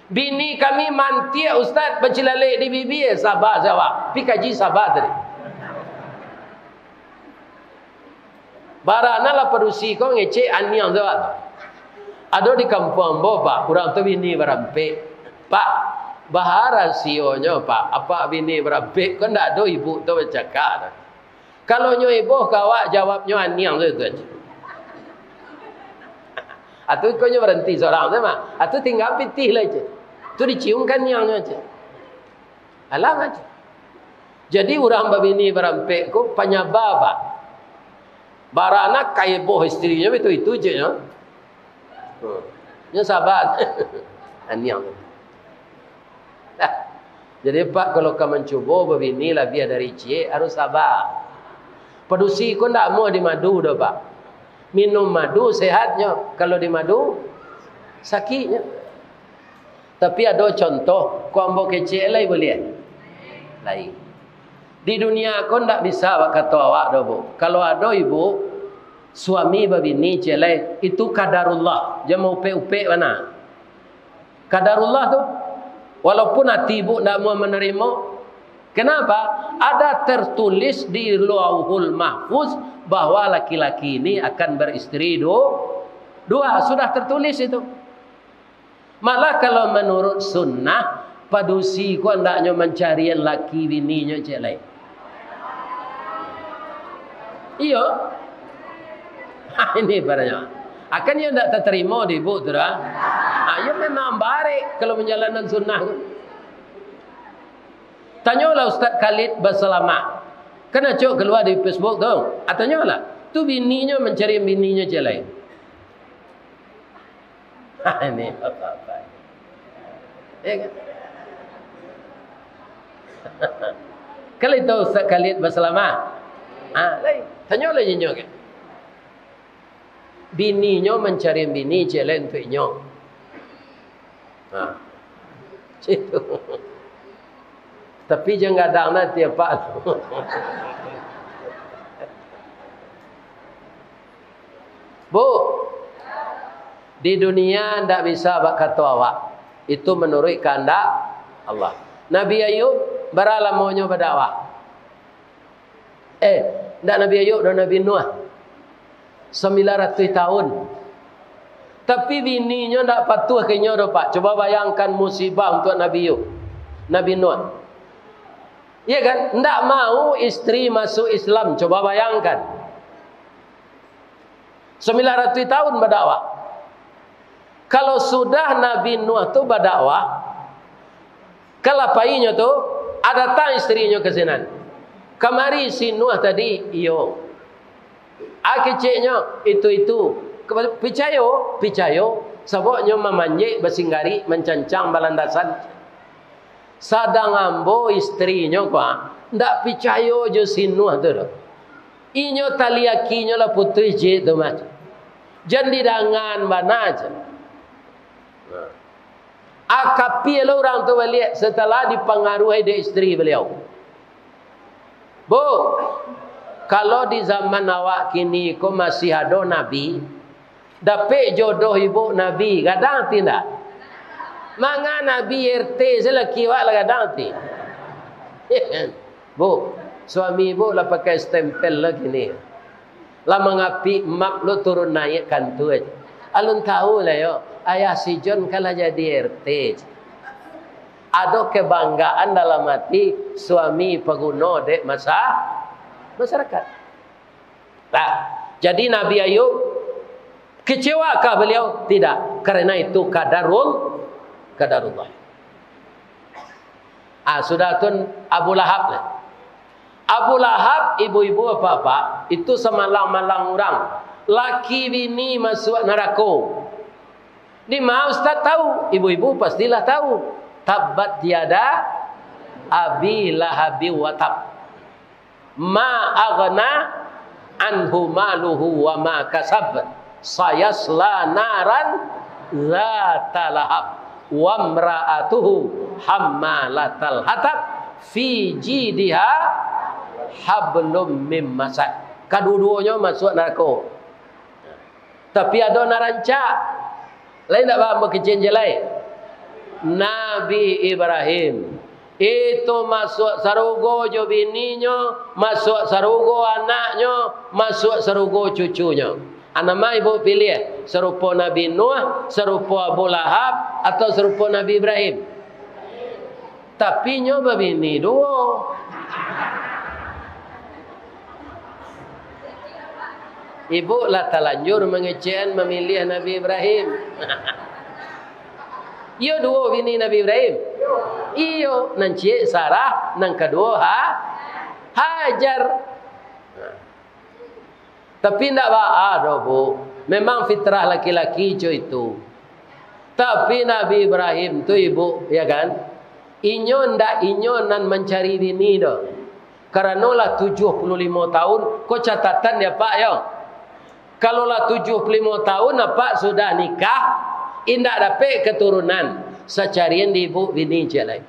Bini kami mantiak, Ustaz, bacilalek di bibia. Saba, saba. Pi kaji saba tadi. Barana lah padusi ko ngecek aniang tu, Pak. Ado di kampuang ambo, Pak, urang tu bini barampek. Pak, baa rasionyo, Pak? Apak bini barampek ko ndak ado ibu tu bacakak tu. Kalau nyo iboh ka awak, jawabnyo aniang tu, tu aja. Atu ko nyo baranti surang tu mah. Atu tingga pitih lah, cek. Tu diciumkan aniangnyo, cek. Alah, cek. Jadi, urang babini barampek ko panyaba, Pak. Barana ka iboh istrinyo, itu-itu je nyo. Hmm. Nyo saba. Aniang. Nah, jadi, Pak, kalau ka mancubo babini labiah dari ciek, harus saba. Padusi ko ndak amuah dimadu doh, Pak. Minum madu sehatnyo, kalau dimadu, sakiknyo. Tapi ado contoh, ko ambo kecek lai buliah? Lai. Di dunia ko ndak bisa bak kato awak doh, Bu. Kalau ado ibu, suami babini ciek lai, itu qadarullah, jan maupek-upek bana. Qadarullah tu, walaupun ati ibu ndak mau manarimo, kenapa? Ada tertulis di Lauhul Mahfuz bahwa laki-laki ini akan beristeri du-, dua, sudah tertulis itu. Malah kalau manurut sunnah, padusi ko andaknyo mancarian laki bininyo ciek lai. Iyo. Ha, ini paranyo. Akan iyo ndak tatarimo di ibu tu doh. Ha, iyo memang barek kalau manjalankan sunnah tu. Tanyolah Ustaz Khalid Basalamah. Kan acok kalua di Facebook tu. Ha, tanyolah. Tu bininyo mancarian bininyo ciek lai. Ini bapak-bapak. Ya kan? Kalau itu Ustaz Khalid Basalamah. Ha, lai. Tanyolah inyo kan. Bininyo mancari bini ciek lai untuak inyo. Ha. Cik tu. Tapi jan gadang nah tiap pak. Bu, di dunia ndak bisa bak kato awak. Itu manuruik kahandak Allah. Nabi Ayub, bara lamonyo badakwah? Eh, ndak Nabi Ayub doh, Nabi Nuh. Sambilan ratuih tahun. Tapi bininyo ndak patuah ka inyo doh, Pak. Cubo bayangkan musibah untuak Nabi Ayub. Nabi Nuh. Iya kan? Ndak mau istri masuk Islam. Cubo bayangkan. Sambilan ratuih tahun badakwah. Kalau sudah Nabi Nuh tu badakwah, ka lapainyo tu, a datang istrinyo ka sinan. Kamari si Nuh tadi, iyo. A keceknyo, itu-itu. Picayo? Picayo. Sabab nyo mamanjek, basinggarik, mancancang balandasan. Sadang ambo istrinyo ko, ndak picayo jo si Nuh tu doh. Inyo tali akinyo lah putuih ciek tu mah. Jan didangan bana ceh. Nah. A kapia lo urang tu baliak setelah dipangaruhi dek istri baliau. Bu, kalau di zaman awak kini ko masih ado nabi, dapek jodoh ibu nabi, gadang ati ndak? Manga nabi R T se laki awak lah gadang ati. Bu, suami ibu lah pakai stempel lah kini. Lah mangapik map lo turun naiak kantua. Alun tahu lah yo, ayah si John kan lah jadi R T. Ado kebanggaan dalam hati suami paguno dek masa-, masyarakat. Nah, jadi Nabi Ayub, kecewakah beliau? Tidak, karena itu kadarul-, kadarullah. Ah, sudah tu Abu Lahab lah. Abu Lahab, ibu-ibu, bapak-bapak, itu samalang-malang urang. Laki bini masuak narako. Di ma Ustaz tahu? Ibu-ibu pastilah tahu. Tabbat yada Abi Lahabi wa tab. Ma aghna anhu maluhu wa ma kasab. Sayasla naran dzata lahab. Wa mra'atuhu hammalatal hatab. Fi jidiha hablum mim masad. Kaduo-duonyo masuak narako. Tapi ado nan rancak. Lain ndak, Bang, bakecek jalai? Nabi Ibrahim. Itu masuak sarugo jo bininyo, masuak sarugo anaknyo, masuak sarugo cucunyo. Anama ibu pilih, sarupo Nabi Nuh, sarupo Abu Lahab, atau sarupo Nabi Ibrahim? Tapi nyo babini duo. Ibu lah talanjur mangecekan mamiliah Nabi Ibrahim. Iyo duo bini Nabi Ibrahim? Iyo, nan ciek Sarah, nan kaduo Ha-, Hajar. Tapi ndak baa doh, Bu. Memang fitrah laki-laki co itu. Tapi Nabi Ibrahim tu, Ibu, ya kan? Inyo ndak inyo nan mancari bini doh. Karano lah tujuah puluah limo taun, ko catatan di Apak yo. Kalau lah tujuah puluah limo taun Apak sudah nikah, indak dapek katurunan, sacarian di Ibu bini ciek lai.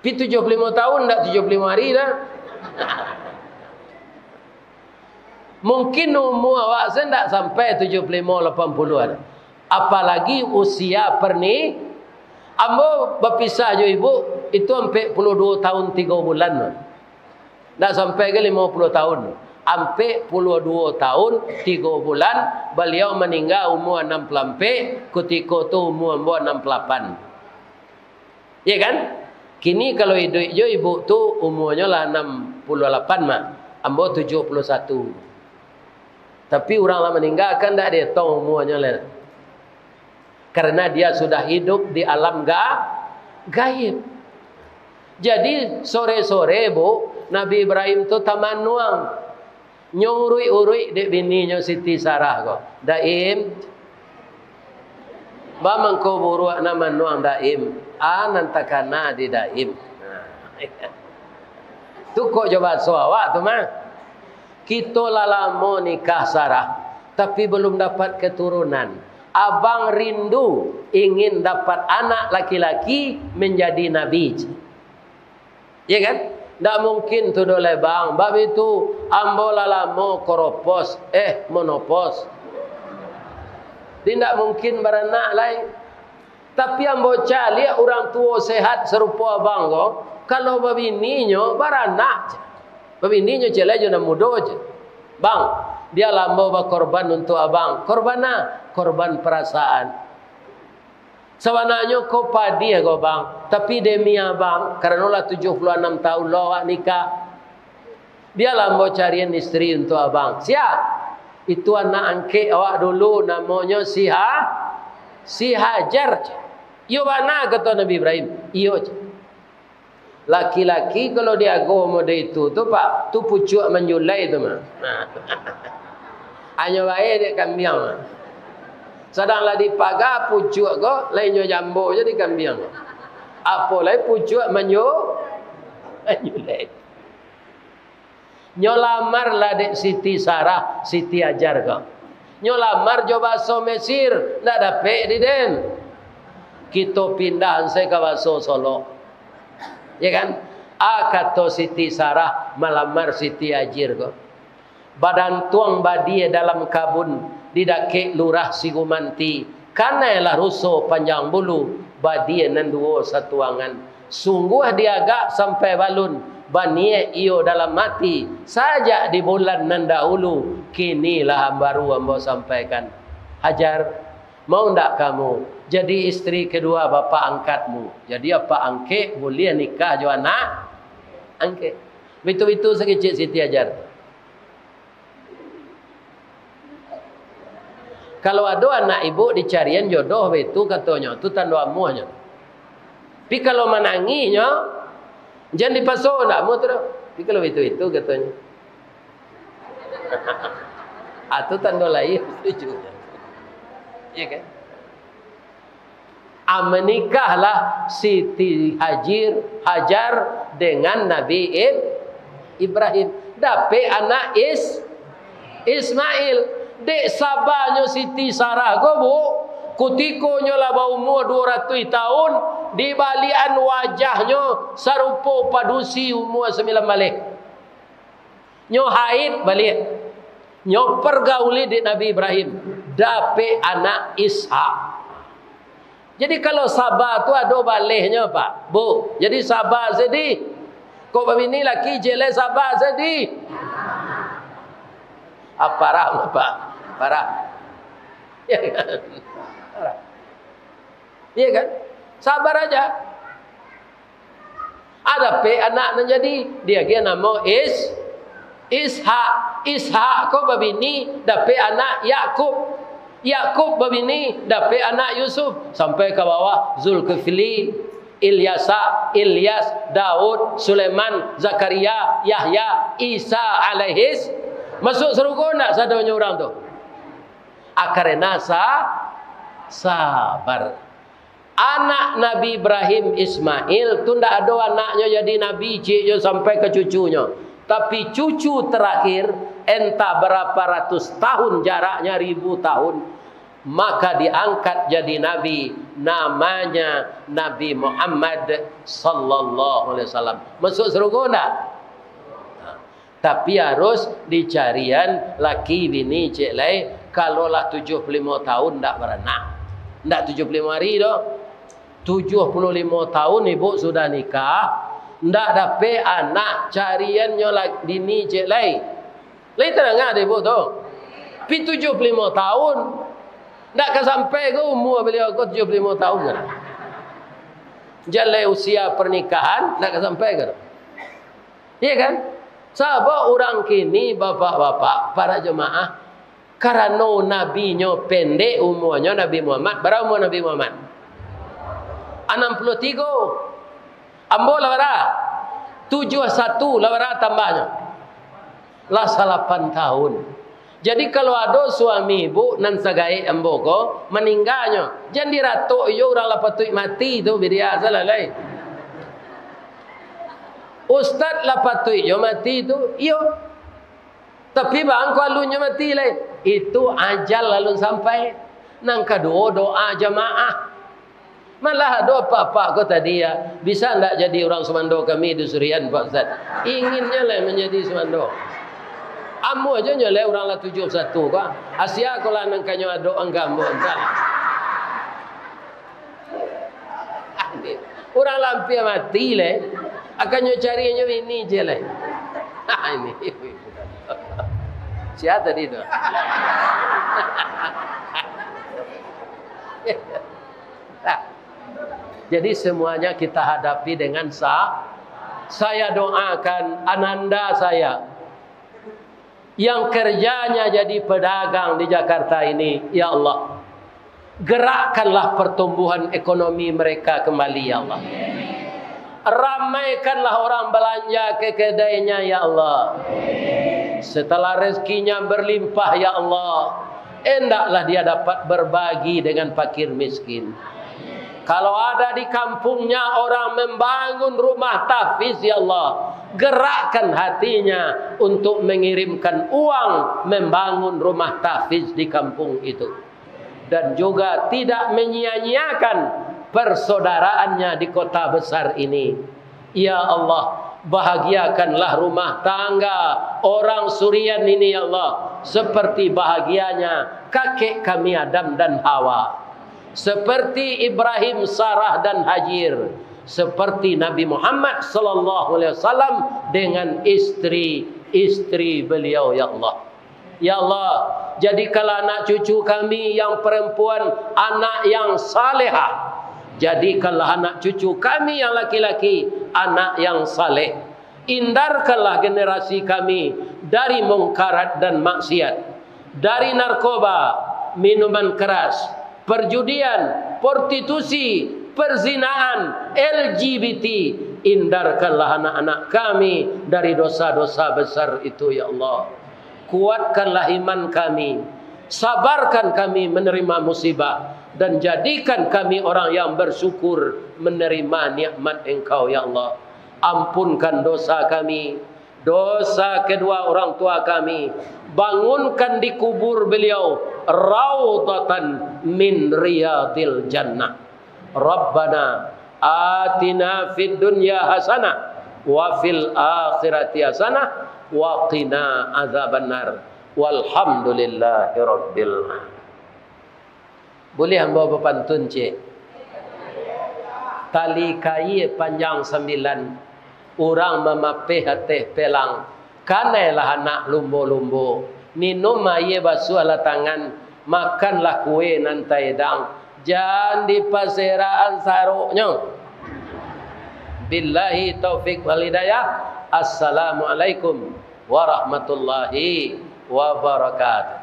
Pi tujuah puluah limo taun, ndak tujuah puluah limo ari dah. Mungkin umua awak se ndak sampai tujuah puluah limo, lapan puluah dah. Apalagi usia perni-, ambo bapisah jo ibu, itu ampek puluah duo taun tigo bulan. Ndak sampai ka limo puluah taun. Ampek puluah duo taun tigo bulan, baliau maningga umua anam puluah ampek, kutiko tu umua ambo anam puluah lapan. Iya kan? Kini kalau iduik jo ibu tu, umuanyo lah anam puluah lapan mah, ambo tujuah puluah satu. Tapi urang lah maningga kan ndak dietong umuanyo lai. Karena dia sudah hidup di alam ga-, gaib. Jadi, sore-sore, Bu, Nabi Ibrahim tu tamanuang. Nyo uruik-uruik dek bininyo Siti Sarah ko. "Daim, ba mangko buruak nan manuang, Daim? A nan takana di Daim?" Tu kok jo baso awak tu mah. "Kito lah lamo nikah, Sarah, tapi balum dapat keturunan. Abang rindu ingin dapat anak laki-laki menjadi nabi." Iya kan? Ndak mungkin tu doh lai, Bang. Bab itu, ambo lah lamo koropos, eh, monopos. Jadi ndak mungkin baranak lai. Tapi ambo caliak urang tuo sehat sarupo abang ko, kalau babininyo baranak. Babininyo ciek lai jo nan mudo je. "Bang, bialah ambo bakorban untuak abang." "Korban a?" "Korban parasaan." "Sabananyo ko padiah ko, Bang, tapi demi abang, karano lah tujuah puluah anam taun lo awak nikah, bialah ambo carian istri untuak abang." "Siap. Itu anak angkek awak dulu, namonyo si Ha-, si Hajar." "Iyo bana," kato Nabi Ibrahim. "Iyo," ceh. Laki-laki kalau diago mode itu tu, Pak, tu pucuak manjulai tu mah. Nah. Hanyo bae dek kambiang mah. Sadang lah dipaga pucuak ko, lain nyo jambo je di kambiang. Apo lai pucuak manju-, manjulai. Nyo lamar lah dek Siti Sarah, Siti Hajar ko. Nyo lamar jo baso Mesir, ndak dapek di den. Kito pindah ansai ka baso Solok. Ya kan? A kato Siti Sarah malamar Siti Hajar ko. Badantuang badia dalam kabun, di dakek lurah Sigumanti, kanai lah ruso panjang bulu, badia nan duo satuangan. Sungguah diagak sampai balun, baniaik iyo dalam ati, sajak di bulan nan dahulu, kini lah baru ambo sampaikan. Hajar, mau ndak kamu Jadi istri kedua bapak angkatmu. Jadi apak angkek buliah nikah jo anak angkek. Bitu-bitu sakicik Siti Hajar. Kalau ado anak ibu dicarian jodoh baitu katonyo, tu tando amuahnyo. Tapi kalau manangihnyo, jan dipaso, ndak amuah tu doh. Tapi kalau baitu-baitu katonyo. Ah, tu tando lain, setuju. Iya kan? Ah, menikahlah Siti Hajir, Hajar dengan Nabi Ib-, Ibrahim. Dapek anak Is-, Ismail. Dek sabanyo Siti Sarah ko, Bu, kutiko nyo lah baumua duo ratuih taun, dibaliakan wajahnyo sarupo padusi umua sambilan baleh. Nyo haid baliak. Nyo pergauli dek Nabi Ibrahim. Dapek anak Ishak. Jadi, kalau saba tu ado balehnyo, Pak, Bu. Jadi, saba sadih. Kok babini laki ciek lai saba sadih. Ah, parah, Pak. Parah. Iya kan? Parah. Iya kan? Sabar aja. Ah, dapek anak nan jadi, diagiah namo Is-, Ishak. Ishak ko babini, dapek anak Yakub. Yakub babini, dapek anak Yusuf. Sampai ka bawah, Zulkifli, Ilyasa, Ilyas, Daud, Sulaiman, Zakaria, Yahya, Isa alaihis. Masuk sarugo ndak sadonyo urang tu? Ah, karena sa-, sabar. Anak Nabi Ibrahim, Ismail, tu ndak ado anaknyo jadi nabi, ciek jo sampai ka cucunyo. Tapi cucu terakhir, entah berapa ratus tahun jaraknya, ribu tahun, maka diangkat jadi nabi, namanya Nabi Muhammad sallallahu alaihi wasallam. Masuk sarugo ndak? Tapi harus dicarian laki bini ciek lai, kalau lah tujuah puluah limo taun ndak baranak. Ndak tujuah puluah limo hari doh. Tujuah puluah limo taun ibu sudah nikah, ndak dapek anak, cariannyo la-, bini ciek lai. Lai tadanga dek ibu tu. Pi tujuah puluah limo taun, ndak ka sampai ko umua baliau ko tujuah puluah limo taun kan. Jan lai usia pernikahan, ndak ka sampai ko. Iya kan? Sabab urang kini, bapak-bapak, para jemaah, karano nabinyo pendek umuanyo, Nabi Muhammad, bara umua Nabi Muhammad? Anam puluah tigo. Ambo lah bara? Tujuah satu lah bara tambahnyo? Lah salapan tahun. Jadi, kalau ado suami ibu nan sagaek ambo ko, maningganyo, jan diratok iyo, urang lah patuik mati tu, bidia salah lai. Ustad lah patuik jo mati tu, iyo. Tapi bang, ko alunnyo mati lai. Itu ajal alun sampai. Nan kaduo, doa jamaah. Malah ado apak-apak ko tadi, ya, bisa ndak jadi urang sumando kami di Surian, Pak Ustaz? Inginnyo lai manjadi sumando. Amuah jo nyo lai urang lah tujuah satu ko. Asia ko lah nan kanyo adok angka ambo, entah. Urang lah ampia mati lai. Akan nyo cari nyo bini ciek lai. Ini. Sia tadi tu? Nah, jadi semuanya kita hadapi dengan sa-, saya doakan ananda saya yang kerjanya jadi pedagang di Jakarta ini, ya Allah, gerakkanlah pertumbuhan ekonomi mereka kembali, ya Allah. Ramaikanlah orang belanja ke kedainya, ya Allah. Setelah rezekinya berlimpah, ya Allah, hendaklah dia dapat berbagi dengan fakir miskin. Kalau ada di kampungnya orang membangun rumah tahfiz, ya Allah, gerakkan hatinya untuk mengirimkan uang membangun rumah tahfiz di kampung itu. Dan juga tidak menyia-nyiakan persaudaraannya di kota besar ini. Ya Allah, bahagiakanlah rumah tangga orang Surian ini, ya Allah, seperti bahagianya kakek kami Adam dan Hawa, seperti Ibrahim, Sarah, dan Hajir, seperti Nabi Muhammad sallallahu alaihi wasallam dengan istri-istri beliau, ya Allah. Ya Allah, jadikanlah anak cucu kami yang perempuan anak yang salehah. Jadikanlah anak cucu kami yang laki-laki anak yang saleh. Hindarkanlah generasi kami dari mungkarat dan maksiat, dari narkoba, minuman keras, perjudian, prostitusi, perzinaan, L G B T. Hindarkanlah anak-anak kami dari dosa-dosa besar itu, ya Allah. Kuatkanlah iman kami, sabarkan kami menerima musibah, dan jadikan kami orang yang bersyukur menerima nikmat Engkau, ya Allah. Ampunkan dosa kami, dosa kedua orang tua kami, bangunkan di kubur beliau raudhatan min riyadil jannah. Rabbana atina fid dunya hasanah wa fil akhirati hasanah wa qina azabannar. Walhamdulillahirabbil alamin. Buliah ambo bapantun, cek? Tali kaia panjang sambilan, urang mamapeh ateh pelang. Kanailah anak lumbo-lumbo, minum aia basuahlah tangan, makanlah kue nan taedang, jan dipaserakan saroknyo. Billahi taufik wal hidayah. Assalamualaikum warahmatullahi wabarakatuh.